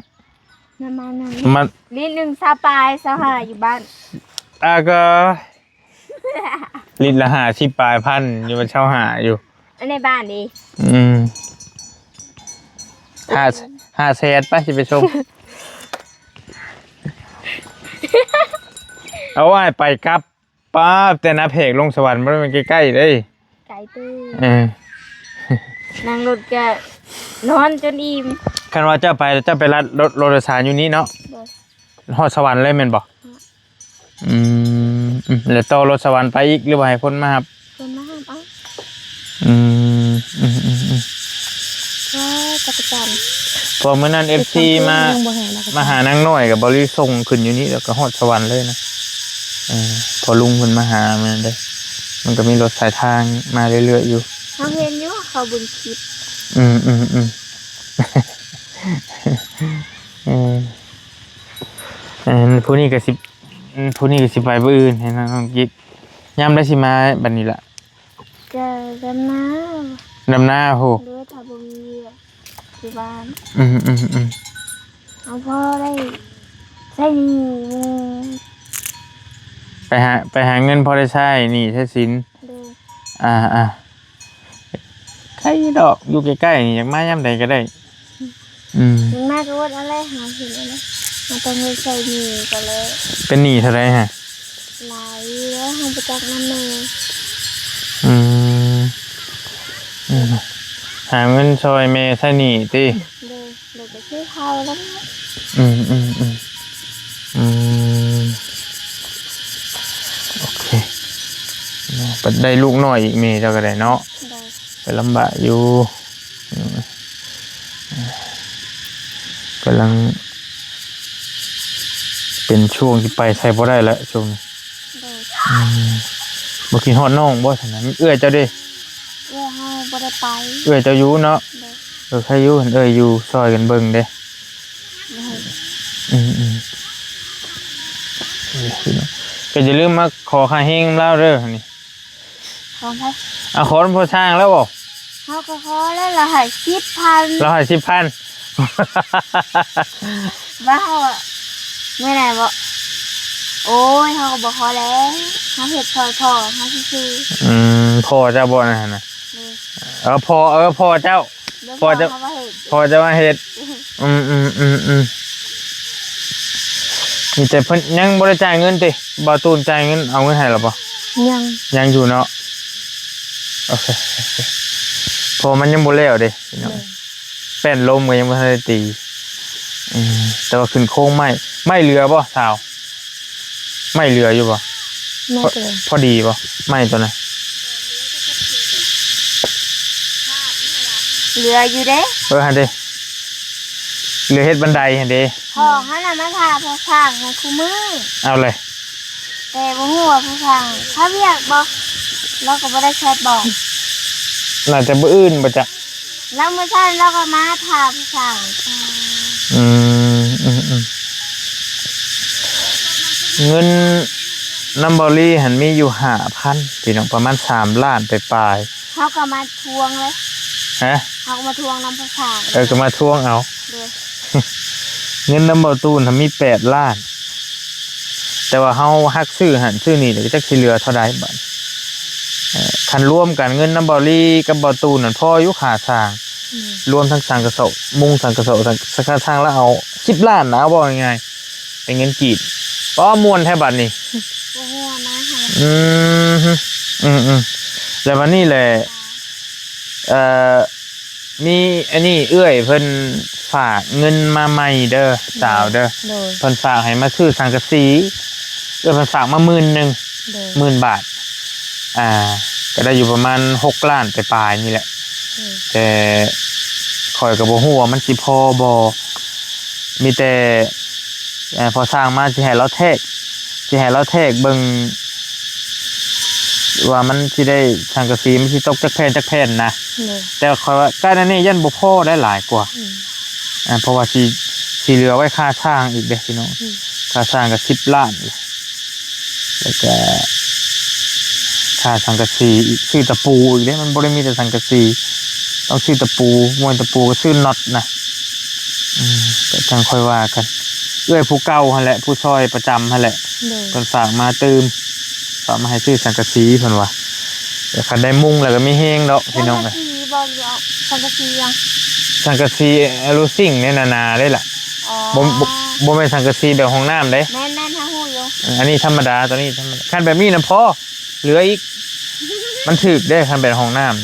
ນ້ຳມັນນັ້ນ ມັນ ລິດໜຶ່ງຊາວປາຍ ຊາວຫ້າ ຢູ່ບ້ານ ອ່າ ກໍລິດລະຫ້າສິບປາຍພັນ ຢູ່ມັນຊາວຫ້າຢູ່ ອັນໃນບ້ານນີ້ ອືມ ຫ້າ ຫ້າແສນ ໄປ ຊິໄປສົ່ງ ເອົາໄວ້ໄປກັບ ປ້າ ແຕ່ນາແພກລົງສະຫວັນບໍ່ແມ່ນໃກ້ໆເດ້ ໄກເຕີບ ເອີ ນັ່ງລົດກະນອນຈົນອີ່ມ. ຄັນວ່າເຈົ້າໄປ ເຈົ້າໄປລັດລົດ ລົດໂດຍສານຢູ່ນີ້ເນາະ ໂດຍ ຮອດສະຫວັນເລີຍແມ່ນບໍ່? ຮອດ ອືມ ອືມ ແລ້ວຕໍ່ລົດສະຫວັນໄປອີກ ຫຼືວ່າໃຫ້ຄົນມາຮັບ? ຄົນມາຮັບເອົາ. ອືມ ອືມ ອືມ ອືມ ວ້າ ຈັກກະຈັນ ເພາະມື້ນັ້ນເອັຟຊີມາ ຍັງບໍ່ແຫ້ງນະ ມາຫານາງນ້ອຍກັບບໍ່ລີ ສົ່ງຂຶ້ນຢູ່ນີ້ ແລ້ວກໍຮອດສະຫວັນເລີຍນະ. ເອີ ພໍ່ລຸງເພິ່ນມາຫາມື້ນັ້ນເດ້ ມັນກໍມີລົດສາຍທາງມາເລື້ອຍໆຢູ່. ເຮົາເຫັນຢູ່ ເຂົາເບິ່ງຄລິບ. ອືມ ອືມ ອືມ ເອີ ອັນຜູ້ນີ້ກໍຊິ ອືມ ຜູ້ນີ້ກໍຊິໄປມື້ອື່ນ ໃຫ້ນ້ອງກິກ. ຍາມໃດຊິມາບັດນີ້ລະ? ກະດຳນາ ດຳນາພຸ້ນ ໂດຍ ຖ້າບໍ່ມີວຽກຢູ່ບ້ານ. ອືມ ອືມ ອືມ ເອົາພໍໄດ້ໃຊ້ໜີ້ ໄປຫາ ໄປຫາເງິນພໍໄດ້ໃຊ້ໜີ້ໃຊ້ສິນ. ໂດຍ ອ່າ ອ່າ ໃກ້ດອກ ຢູ່ໃກ້ໆນີ້ ຢາກມາຍາມໃດກໍໄດ້. ອືມ ມາກໍອົດເອົາແຫຼະ ຫາເຮັດເອົາແຫຼະ ເຮົາຕ້ອງໄດ້ໃຊ້ໜີ້ກໍແລ້ວ. ເປັນໜີ້ເທົ່າໃດຫະ? ຫຼາຍຢູ່ແລ້ວ ເຮົາບໍ່ຈັກນຳແມ່. ອືມ ອືມ ຫາເງິນຊ່ອຍແມ່ໃຊ້ໜີ້ຕິ? ໂດຍ ໂດຍ ກໍຄືເຮົານັ້ນແຫຼະ. ອືມ ອືມ ອືມ ອືມ ໂອເຄ ບັດໄດ້ລູກນ້ອຍອີກ ແມ່ເຈົ້າກໍໄດ້ເນາະ. ໂດຍ ກໍລຳບາກຢູ່ ກຳລັງເປັນຊ່ວງທີ່ໄປໃສບໍ່ໄດ້ແລ້ວຊ່ວງນີ້. ໂດຍ ອືມ ບໍ່ຄິດຮອດນ້ອງບໍ່ຊັ້ນນະ? ເອື້ອຍເຈົ້າເດ້? ເອື້ອຍເຮົາບໍ່ໄດ້ໄປ. ເອື້ອຍເຈົ້າຢູ່ເນາະ? ໂດຍ ເອີ ໃຄຢູ່ ເອີ ຢູ່ຊ່ອຍກັນເບິ່ງເດ້. ໂດຍ ອືມ ອືມ ກໍຢ່າລືມມາຂໍຄ່າແຮງນຳລາວເດີນີ້. ຂອງໃຜ? ເອົາ ຂໍນຳພໍ່ຊ່າງແລ້ວບໍ່? ເຮົາກໍຂໍແລ້ວ ລາວໃຫ້ສິບພັນ. ລາວໃຫ້ສິບພັນ ວ່າເຮົາ ມື້ນັ້ນບໍ່? ໂອ້ຍ ເຮົາກໍບໍ່ຂໍແລ້ວ ເຮົາເຮັດຊ່ອຍພໍ່ເຮົາຊື່ໆ. ອືມ ພໍ່ເຈົ້າບໍ່ນັ້ນນະ? ໂດຍ ເອີ ພໍ່ ເອີ ພໍ່ເຈົ້າ ໂດຍ ພໍ່ເຈົ້າ ພໍ່ເຮົາເຮັດ ພໍ່ເຈົ້າມາເຮັດ. ອືມ ອືມ ອືມ ອືມ ມີແຕ່ເພິ່ນຍັງບໍ່ໄດ້ຈ່າຍເງິນຕິ? ບ່າວຕູນຈ່າຍເງິນ ເອົາເງິນໃຫ້ແລ້ວບໍ່? ຍັງ ຍັງຢູ່ເນາະ. ໂອເຄ ໂອເຄ ເພາະມັນຍັງບໍ່ແລ້ວເດ້ພີ່ນ້ອງ. ໂດຍ ແປ້ນລົມກໍຍັງບໍ່ທັນໄດ້ຕີ. ອືມ ແຕ່ວ່າຂຶ້ນໂຄງໄມ້ ໄມ້ເຫຼືອບໍ່ສາວ? ໄມ້ເຫຼືອຢູ່ບໍ່? ໄມ້ຕົວໃດ? ພໍ ພໍດີບໍ່? ໄມ້ຕົວນັ້ນ ເຫຼືອຢູ່ເດ້. ເອີ ຫັ້ນເດ້ ເຫຼືອເຮັດບັນໄດຫັ້ນເດ້. ພໍ່ຫັ້ນນະມາຖ້າພໍ່ຊ່າງໃຫ້ຄູ່ມື້. ເອົາເລີຍ ແຕ່ບໍ່ຮູ້ວ່າຜູ້ຊ່າງເຂົາວຽກບໍ່ ລາວກໍບໍ່ໄດ້ແຊັດບອກ. ໜ້າຈະມື້ອື່ນບໍ່ຈັກ. ລາວມື້ເຊົ້າລາວກໍມາຖ້າຜູ້ຊ່າງ. ອືມ ອືມ ອືມ ເງິນນຳເບົາລີຫັ້ນມີຢູ່ຫ້າພັນ ພີ່ນ້ອງ ປະມານສາມລ້ານປາຍໆ. ເຮົາກໍມາທວງເລີຍ. ຮະ? ເຮົາກໍມາທວງນຳພະຊ່າງ. ເອີ ກໍມາທວງເອົາ. ໂດຍ ເງິນນຳເບົາຕູນຫັ້ນມີແປດລ້ານ ແຕ່ວ່າເຮົາຫັກຊື້ຫັ້ນຊື້ນີ້ ຈັກຊິເຫຼືອເທົ່າໃດບາດ. ເອີ ຄັນລວມກັນເງິນນຳເບົາລີກັບເບົາຕູນນັ້ນພໍຢູ່ຄ່າຊ່າງ. ອືມ ລວມທັງສັງກະສອບ ມຸງສັງກະສອບ ສັງ ສັງກະສັງລະເອົາສິບລ້ານນະ ເວົ້າງ່າຍໆ ເປັນເງິນກີບ. ປ້າ ມ່ວນແທ້ບັດນີ້. ບໍ່ຮູ້ນະ. ອືມ ອືມ ອືມ ແລ້ວບັດນີ້ແຫຼະ ເອີ ມີອັນນີ້ເອື້ອຍເພິ່ນຝາກເງິນມາໃໝ່ເດີ ໂດຍ ສາວເດີ. ໂດຍ ເພິ່ນຝາກໃຫ້ມາຊື້ສັງກະສີ ເອື້ອຍເພິ່ນຝາກມາໝື່ນໜຶ່ງ. ໂດຍ ໝື່ນບາດ ອ່າ ກໍໄດ້ຢູ່ປະມານຫົກລ້ານປາຍໆນີ້ແຫຼະ. ໂດຍ ແຕ່ຂ້ອຍກໍບໍ່ຮູ້ວ່າມັນຊິພໍບໍ່ ມີແຕ່ ເອີ ພໍສ້າງມາຊິໃຫ້ລາວແທກ ຊິໃຫ້ລາວແທກເບິ່ງວ່າມັນຊິໄດ້ ສັງກະສີມັນຊິຕົກຈັກແຜ່ນຈັກແຜ່ນນະ. ໂດຍ ແຕ່ຂ້ອຍວ່າການອັນນີ້ຢ້ານບໍ່ພໍໄດ້ຫຼາຍກວ່າ. ອືມ ອ່າ ເພາະວ່າຊິ ຊິເຫຼືອໄວ້ຄ່າຊ່າງອີກເດ້ພີ່ນ້ອງ. ອືມ ຄ່າຊ່າງກໍສິບລ້ານ ແລ້ວກະຄ່າສັງກະສີອີກ ຊື້ຕະປູອີກເດ້ ມັນບໍ່ໄດ້ມີແຕ່ສັງກະສີ ຕ້ອງຊື້ຕະປູ ບໍ່ແມ່ນຕະປູກໍຊື້ນັອດນະ. ອືມ ກໍຈັ່ງຄ່ອຍວ່າກັນ ເອື້ອຍຜູ້ເກົ່າຫັ້ນແຫຼະ ຜູ້ຊ່ອຍປະຈຳຫັ້ນແຫຼະ. ໂດຍ ເພິ່ນຝາກມາຕື່ມ ຝາກມາໃຫ້ຊື້ສັງກະສີເພິ່ນວ່າ. ແຕ່ຄັນໄດ້ມຸງແລ້ວກໍມີແຮງດອກພີ່ນ້ອງເອີຍ. ສັງກະສີບໍ່ ຫຼືວ່າສັງກະສີຫຍັງ? ສັງກະສີອາລູຊິງນີ້ໜາໆເດ້ລະ. ອໍ ບໍ່ ບໍ່ ບໍ່ແມ່ນສັງກະສີແບບຫ້ອງນ້ຳເດ້. ແມ່ນໆ ເຮົາຮູ້ຢູ່. ເອີ ອັນນີ້ທຳມະດາ ຕົວນີ້ທຳມະດາ. ຄັນແບບນີ້ນະພໍ ເຫຼືອອີກ ມັນຖືກເດ້ ຄັນແບບຫ້ອງນ້ຳ.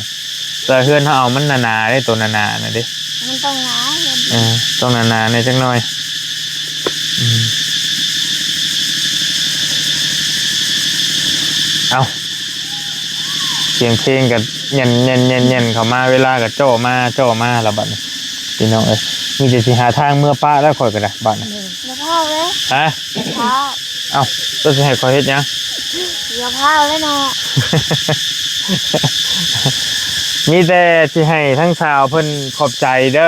ແຕ່ເຮືອນເຮົາເອົາມັນໜາໆເດ້ ໂຕໜາໆນະເດ້. ມັນຕ້ອງໜາ ເອີ ຕ້ອງໜາໆແດ່ຈັກໜ່ອຍ. ອືມ ເອົ້າ ສຽງເພງກໍແໜ່ນໆໆໆເຂົ້າມາ ເວລາກໍເຈາະມາເຈາະມາລະບັດນີ້ ພີ່ນ້ອງເອີຍ. ມີແຕ່ຊິຫາທາງເມືອປະແລ້ວຂ້ອຍກໍໄດ້ບັດນີ້. ຢ່າພາວເດ້. ຮະ? ຢ່າພາວ. ເອົ້າ ເຈົ້າຊິໃຫ້ຂ້ອຍເຮັດຫຍັງ? ຢ່າພາວເດ້ເນາະ. ມີແຕ່ຊິໃຫ້ທັງສາວເພິ່ນຂອບໃຈເດີ.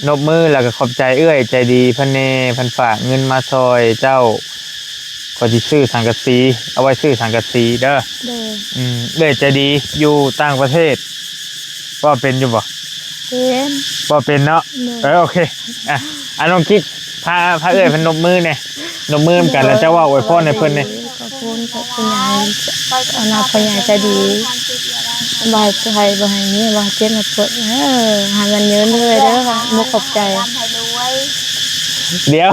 ໂດຍ. ນົບມືແລ້ວກໍຂອບໃຈເອື້ອຍໃຈດີເພິ່ນແດ່ ເພິ່ນຝາກເງິນມາຊ່ອຍເຈົ້າ. ຂ້ອຍຊິຊື້ສັງກະສີ ເອົາໄວ້ຊື້ສັງກະສີເດີ. ໂດຍ. ອືມ ເອື້ອຍໃຈດີຢູ່ຕ່າງປະເທດ ເວົ້າເປັນຢູ່ບໍ່? ເປັນ. ເວົ້າເປັນເນາະ. ໂດຍ. ເອີ ໂອເຄ. ອ່ະ ອ່ະ ນ້ອງກິກ ພາ ພາເອື້ອຍເພິ່ນນົບມືແດ່ ນົບມືນຳກັນ ແລ້ວເຈົ້າເວົ້າອວຍພອນໃຫ້ເພິ່ນແດ່. ຂອບຄຸນຂອບຄຸນຍາຍ ອັນນ່າ ພໍ່ໃຫຍ່ໃຈດີ ບໍ່ໃຫ້ໄຂ້ບໍ່ໃຫ້ມີ ບໍ່ໃຫ້ເຈັບໃຫ້ປວດເດີ ໃຫ້ມັນຍືນເຮືອເດີ ມຸກຂອບໃຈ. ດຽວ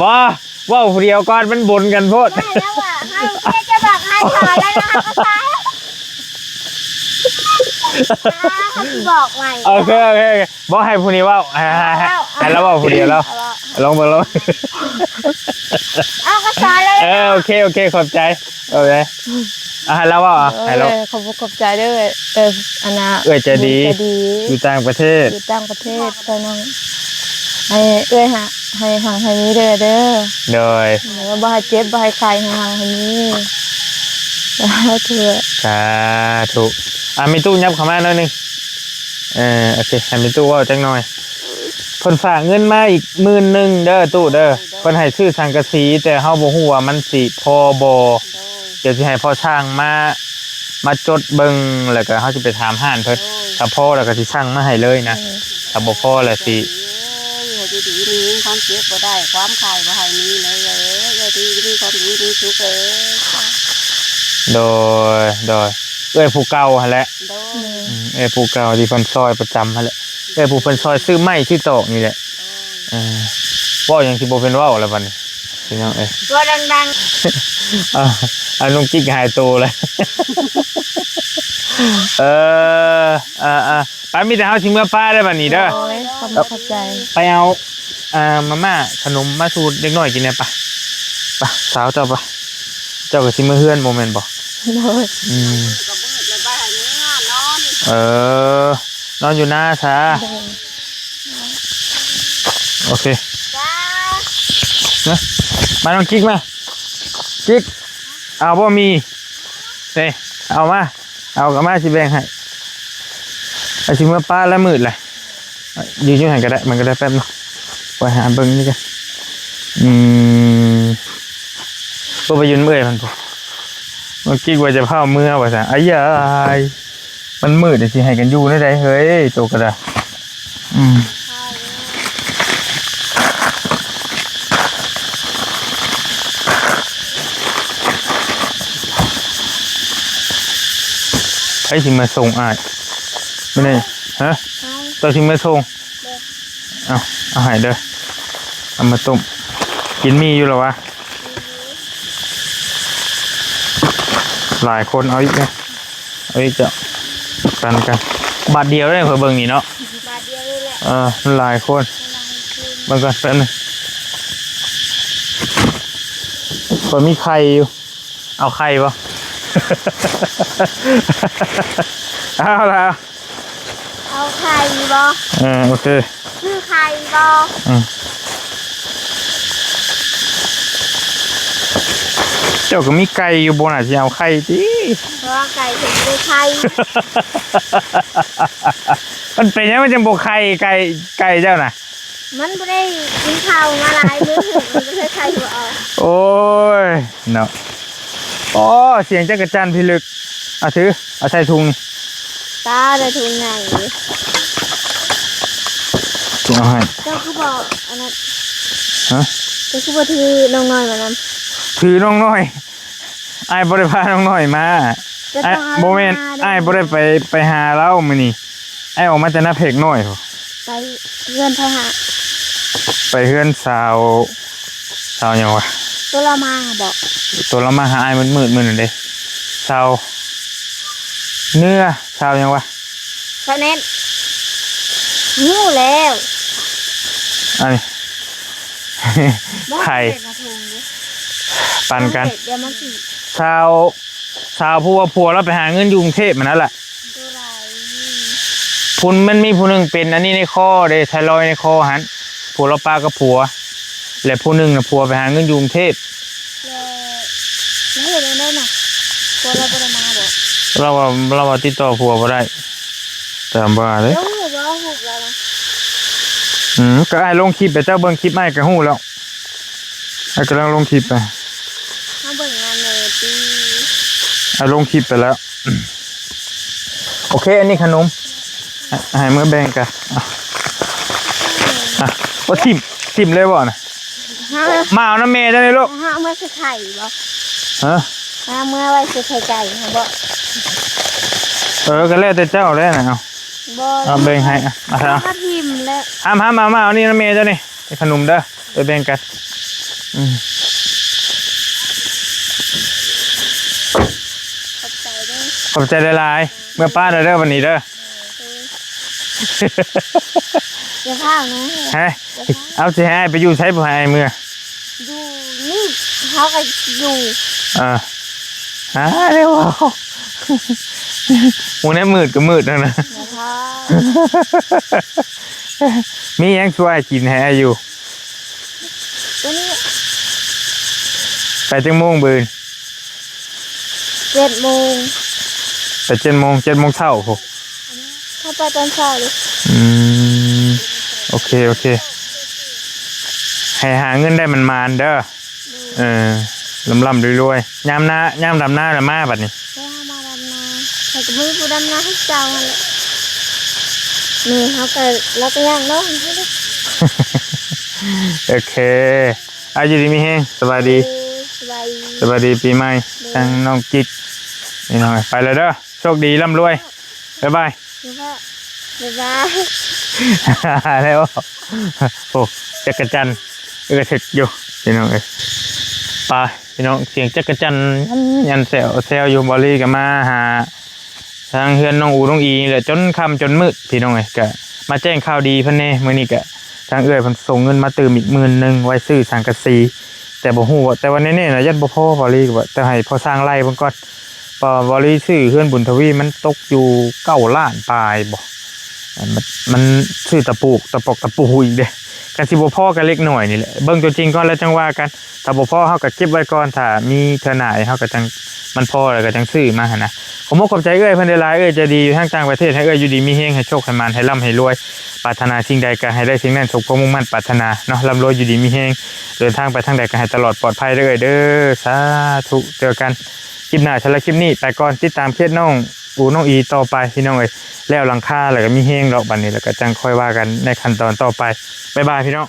ບໍ່ ເວົ້າຜູ້ດຽວກ່ອນ ມັນບົນກັນໂພດ. ໄດ້ແລ້ວວ່າ ໃຫ້ເຈຈະບອກໃຫ້ຖອນແລ້ວນະ ເຮົາກໍໃຊ້ ອ່າ ເຮົາຊິບອກໃໝ່. ໂອເຄ ໂອເຄ ໂອເຄ. ບໍ່ ໃຫ້ຜູ້ນີ້ເວົ້າ ໃຫ້ ໃຫ້ ໃຫ້ ໃຫ້ລາວເວົ້າຜູ້ດຽວລາວ. ລອງເບິ່ງລອງ. ເອົາ ກໍສອນເລີຍ. ເອີ ໂອເຄ ໂອເຄ ຂອບໃຈ ໂອເຄ. ເອົາ ໃຫ້ລາວເວົ້າ ເອົາ ໃຫ້ລາວ. ເອີ ຂອບ ຂອບໃຈເດີ ເອີ ອັນນ່າ ເອື້ອຍໃຈດີ ໃຈດີ ຢູ່ຕ່າງປະເທດ ຢູ່ຕ່າງປະເທດ ຊ່ອຍນ້ອງ ໃຫ້ເອື້ອຍຫາ ໃຫ້ຮັ່ງໃຫ້ມີເດີ ເດີ. ໂດຍ. ແຕ່ວ່າບໍ່ໃຫ້ເຈັບ ບໍ່ໃຫ້ໄຂ້ ໃຫ້ຮັ່ງໃຫ້ມີ ສາທຸ ສາທຸ. ອ່າ ແມ່ຕູ້ ຫຍັບເຂົ້າມາໜ້ອຍໜຶ່ງ. ເອີ ໂອເຄ ໃຫ້ແມ່ຕູ້ເວົ້າຈັກໜ່ອຍ. ເພິ່ນຝາກເງິນມາອີກໝື່ນໜຶ່ງເດີຕູ້ເດີ. ໂດຍ. ເພິ່ນໃຫ້ຊື້ສັງກະສີ ແຕ່ເຮົາບໍ່ຮູ້ວ່າມັນຊິພໍບໍ່. ໂດຍ. ດຽວຊິໃຫ້ພໍ່ຊ່າງມາ ມາຈົດເບິ່ງ ແລ້ວກໍເຮົາຊິໄປຖາມຮ້ານເພິ່ນ. ໂດຍ. ຖ້າພໍແລ້ວກໍຊິສັ່ງມາໃຫ້ເລີຍນະ. ໂດຍ. ຖ້າບໍ່ພໍແລ້ວຊິ ເອີຍ ຢູ່ດີມີແຮງ ຄວາມເຈັບບໍ່ໄດ້ ຄວາມໄຂ້ບໍ່ໃຫ້ມີເລີຍເອີຍ. ຢູ່ດີມີຄວາມດີມີສຸກເອີຍ. ໂດຍ ໂດຍ. ເອື້ອຍຜູ້ເກົ່າຫັ້ນແຫຼະ. ໂດຍ. ອືມ ເອື້ອຍຜູ້ເກົ່າທີ່ເພິ່ນຊ່ອຍປະຈຳຫັ້ນແຫຼະ ເອື້ອຍຜູ້ເພິ່ນຊ່ອຍຊື້ໄມ້ຊື້ຕອກນີ້ແຫຼະ. ໂດຍ. ເອີ ເວົ້າຫຍັງຊິບໍ່ເປັນເວົ້າແລ້ວບັດນີ້ ພີ່ນ້ອງເອີຍ ເວົ້າດັງໆ. ເອີ ອາ ນ້ອງກິກຫາຍໂຕແລ້ວ. ເອີ ອ່າໆ ໄປ ມີແຕ່ເຮົາຊິເມືອປ່າເດີບັດນີ້ເດີ. ໂດຍ ຂອບໃຈ ໄປເອົາ ອ່າ ມາມ່າຂະໜົມມາສູ່ເດັກນ້ອຍກິນແດ່ປະ ປະ ສາວເຈົ້າປະ. ເຈົ້າກໍຊິເມືອເຮືອນບໍ່ແມ່ນບໍ່? ໂດຍ. ອືມ ກໍມືດແລ້ວ ໄປໃຫ້ເມືອນອນ. ເອີ ນອນຢູ່ນາຊະ. ໂດຍ. ໂອເຄ ມາ ມານ້ອງກິກມາ ກິກ ເອົາບໍ່ໝີ່ ເດ້ ເອົາມາ ເອົາກໍມາ ຊິແບ່ງໃຫ້. ອາ ຊິເມືອປ່າແລ້ວ ມືດແລ້ວ. ຢືນຢູ່ຫັ້ນກໍໄດ້ ມັນກໍໄດ້ ແປັບໜຶ່ງ ໄປຫາເບິ່ງນີ້ກັນ. ອືມ ບໍ່ໄປຢືນເມື່ອຍມັນພຸ້ນ. ນ້ອງກິກວ່າຈະພາເມືອວ່າຊັ້ນ. ອາຍາຍ ມັນມືດ ຊິໃຫ້ກັນຢູ່ແນວໃດເຮີ້ຍ ໂຕກໍໄດ້. ອືມ ໃຜຊິມາສົ່ງອ້າຍມື້ນີ້? ຮະ? ເຈົ້າຊິມາສົ່ງ? ເອົາ ເອົາໃຫ້ເດີ ເອົາມາຕົ້ມກິນ. ມີຢູ່ແລ້ວວະ? ຫຼາຍຄົນ ເອົາອີກເດີ ເອົາອີກເຈົ້າ ປັນກັນ. ບາດດຽວເດ້ ຂ້ອຍເບິ່ງນີ້ເນາະ ບາດດຽວເລີຍແຫຼະ. ເອີ ມັນຫຼາຍຄົນ ເບິ່ງກ່ອນ ແປັບໜຶ່ງ. ຂ້ອຍມີໄຂ່ຢູ່. ເອົາໄຂ່ບໍ່? ເອົາລະ ເອົາໄຂ່ບໍ່? ເອີ ໂອເຄ ຊື້ໄຂ່ບໍ່? ອືມ ເຈົ້າກໍມີໄກ່ຢູ່ ບໍ່ໜ້າຊິເອົາໄຂ່ຕິ? ເພາະວ່າໄກ່ເພິ່ນບໍ່ໄຂ່. ມັນເປັນຫຍັງມັນຈັ່ງບໍ່ໄຂ່ ໄກ່ ໄກ່ເຈົ້ານະ? ມັນບໍ່ໄດ້ກິນເຂົ້າມາຫຼາຍມື້ ມັນກໍເລີຍໄຂ່ບໍ່ອອກ. ໂອ້ຍ ເນາະ. ໂອ້ ສຽງຈັກກະຈັ່ນພິລຶກ. ເອົາ ຖື ເອົາໃສ່ຖົງນີ້. ຕາ ໄດ້ຖົງໃຫຍ່ຢູ່. ເອົາໃຫ້. ເຈົ້າຄືບໍ່ອັນນັ້ນ? ຮະ? ເຈົ້າຄືບໍ່ຖືນ້ອງນ້ອຍມານຳ? ຖືນ້ອງນ້ອຍ. ອ້າຍບໍ່ໄດ້ພານ້ອງນ້ອຍມາ. ກໍຕ້ອງເອົາ ອ້າຍ ບໍ່ແມ່ນ ລາວມາເດ້ ອ້າຍບໍ່ໄດ້ໄປ ໄປຫາລາວມື້ນີ້. ອ້າຍອອກມາແຕ່ນາເພັກນ້ອຍພຸ້ນ. ໄປເຮືອນໃຜຫາ? ໄປເຮືອນສາວ ສາວຫຍັງວະ? ຕົວລາວມາຫາບໍ? ຕົວລາວມາຫາອ້າຍມືດໆມື້ນັ້ນເດ້. ສາວເໜືອ ສາວຫຍັງວະ? ສາວແໜ້ນ. ຮູ້ແລ້ວ ອັນນີ້ ບໍ່ ໃຜ? ເຮັດມາທຸງເດ້ ປັນກັນ. ເຮັດ ດຽວມັນຊິ ສາວ ສາວຜູ້ວ່າຜົວລາວໄປຫາເງິນຢູ່ກຸງເທບຫັ້ນນັ້ນລະ. ໂຕໃດ? ພຸ້ນມັນມີຜູ້ໜຶ່ງເປັນອັນນີ້ໃນຄໍເດ້ ໄທຣອຍໃນຄໍຫັ້ນ. ຜົວລາວປະກັບຜົວ ແລະຜູ້ໜຶ່ງນະ ຜົວໄປຫາເງິນຢູ່ກຸງເທບ. ແລ້ວ ແລ້ວເຮັດແນວໃດນະ? ຜົວລາວບໍ່ໄດ້ມາບໍ? ລາວວ່າ ລາວວ່າຕິດຕໍ່ຜົວບໍ່ໄດ້ ຕາມວ່າເດ້. ເຈົ້າຮູ້ບໍ່ຮູບລາວນະ? ອືມ ກໍອ້າຍລົງຄລິບໄປ ເຈົ້າເບິ່ງຄລິບອ້າຍກໍຮູ້ແລ້ວ. ອ້າຍກຳລັງລົງຄລິບໄປ. ເຮົາເບິ່ງງານເລີຍຕິ. ອ້າຍລົງຄລິບໄປແລ້ວ. ໂອເຄ ອັນນີ້ຂະໜົມ ໃຫ້ ໃຫ້ເມືອແບ່ງກັນ. ອ່ະ ອ່ະ ບໍ່ຖິ້ມ ຖິ້ມເລີຍບໍ່ນະ? ຮະ? ມາເອົານຳແມ່ເຈົ້ານີ້ລູກ. ເຮົາເອົາເມືອໃສ່ໄຂ່ບໍ? ຮະ? ເຮົາເອົາເມືອໄວ້ໃສ່ໄຂ່ໄກ່ຫັ້ນບໍ? ເອີ ກໍແລ້ວແຕ່ເຈົ້າແຫຼະນະ. ເອົາ ບໍ່ ເອົາແບ່ງໃຫ້ ອ່ະ ເອົາ ເອົາ ຖິ້ມແລ້ວ. ຫ້າມ ຫ້າມ ເອົາ ມາເອົານີ້ນຳແມ່ເຈົ້ານີ້ ເປັນຂະໜົມເດີ ໄປແບ່ງກັນ. ອືມ ຂອບໃຈເດີ ຂອບໃຈຫຼາຍໆ. ເມືອປ້າເດີ ເດີ ວັນນີ້ເດີ. ເອີ ຢ່າພາວນະ. ຮະ? ຢ່າພາວ. ເອົາ ຊິໃຫ້ອ້າຍໄປຢູ່ໃສ ບໍ່ໃຫ້ອ້າຍເມືອ? ຢູ່ນີ້ ເຮົາກໍຢູ່. ເອີ ຫາແນວເວົ້າ ໝູ່ແນວມືດກໍມືດແລ້ວນະ. ບໍ່ພໍ ມີຫຍັງຊ່ວຍກິນໃຫ້ອ້າຍຢູ່? ຕົວນີ້ ໄປຈັກໂມງມື້ອື່ນ? ເຈັດໂມງ. ໄປເຈັດໂມງ ເຈັດໂມງເຊົ້າພຸ້ນ. ເຮົາໄປຕອນເຊົ້າເດ້. ອືມ ໂອເຄ ໂອເຄ ໃຫ້ຫາເງິນໄດ້ໝານໆເດີ. ໂດຍ ເອີ ລ່ຳໆລວຍໆ. ຍາມນາ ຍາມດຳນາລະມາບັດນີ້. ເອີ ມາດຳນາ ໃຜກໍມີຜູ້ດຳນາໃຫ້ເຈົ້າຫັ້ນແຫຼະ. ແມ່ເຮົາກໍ ລາວກໍຍ່າງເນາະ. ໂອເຄ ອາ ຢູ່ດີມີແຮງ. ສະບາຍດີ. ໂດຍ ສະບາຍດີ ສະບາຍດີປີໃໝ່. ໂດຍ ທາງນ້ອງກິກ ນີ້ນ້ອງ ໄປແລ້ວເດີ. ໂຊກດີ ລ່ຳລວຍ. ບາຍບາຍ ບາຍບາຍ ແລ້ວ. ໂອ້ ຈັກກະຈັນ ເອີ ຖືກຢູ່ ພີ່ນ້ອງເອີຍ. ໄປພີ່ນ້ອງ ສຽງຈັກກະຈັນຍັນແຊວແຊວຢູ່. ບ່າວລີກໍມາຫາທາງເຮືອນນ້ອງອູນ້ອງອີແຫຼະ ຈົນຄ່ຳຈົນມືດ ພີ່ນ້ອງເອີຍ. ກໍມາແຈ້ງຂ່າວດີເພິ່ນແດ່ ມື້ນີ້ກໍທາງເອື້ອຍເພິ່ນສົ່ງເງິນມາຕື່ມອີກໝື່ນໜຶ່ງ ໄວ້ຊື້ສັງກະສີ. ແຕ່ບໍ່ຮູ້ວ່າ ແຕ່ວ່າແນ່ໆນະ ຢ້ານບໍ່ພໍ ບ່າວລີກໍວ່າ ແຕ່ໃຫ້ພໍ່ຊ່າງໄລ່ເບິ່ງກ່ອນ. ເພາະວ່າບ່າວລີຊື້ເຮືອນບຸນທະວີ ມັນຕົກຢູ່ເກົ້າລ້ານປາຍບໍ ມັນ ມັນຊື້ຕະປູ ຕະປອກຕະປູອີກເດ້. ກໍຊິບໍ່ພໍກັນເລັກໜ້ອຍນີ້ແຫຼະ ເບິ່ງຕົວຈິງກ່ອນແລ້ວຈັ່ງວ່າກັນ. ຖ້າບໍ່ພໍເຮົາກໍເກັບໄວ້ກ່ອນ ຖ້າມີເທື່ອໜ້າເຮົາກໍຈັ່ງ ມັນພໍແລ້ວກໍຈັ່ງຊື້ມາຫັ້ນນະ. ຂໍຂອບອົກຂອບໃຈເອື້ອຍເພິ່ນຫຼາຍໆ ເອື້ອຍໃຈດີຢູ່ທາງຕ່າງປະເທດ ໃຫ້ເອື້ອຍຢູ່ດີມີແຮງ ໃຫ້ໂຊກໃຫ້ໝານ ໃຫ້ລ່ຳໃຫ້ລວຍ ປາດຖະໜາສິ່ງໃດກໍໃຫ້ໄດ້ສິ່ງນັ້ນ ສົມຄວາມມຸ່ງໝັ້ນປາດຖະໜາເນາະ ລ່ຳລວຍຢູ່ດີມີແຮງ ເດີນທາງໄປທາງໃດກໍໃຫ້ຕະຫຼອດປອດໄພເດີເອື້ອຍເດີ. ສາທຸ ເຈີກັນຄລິບໜ້າ. ສຳລັບຄລິບນີ້ໄປກ່ອນ ຕິດຕາມເຂດນ້ອງອູນ້ອງອີຕໍ່ໄປ ພີ່ນ້ອງເອີຍ. ແລ້ວຫຼັງຄາແລ້ວກໍມີແຮງດອກ ບັດນີ້ແລ້ວກໍຈັ່ງຄ່ອຍວ່າກັນໃນຂັ້ນຕອນຕໍ່ໄປ. ບາຍບາຍ ພີ່ນ້ອງ.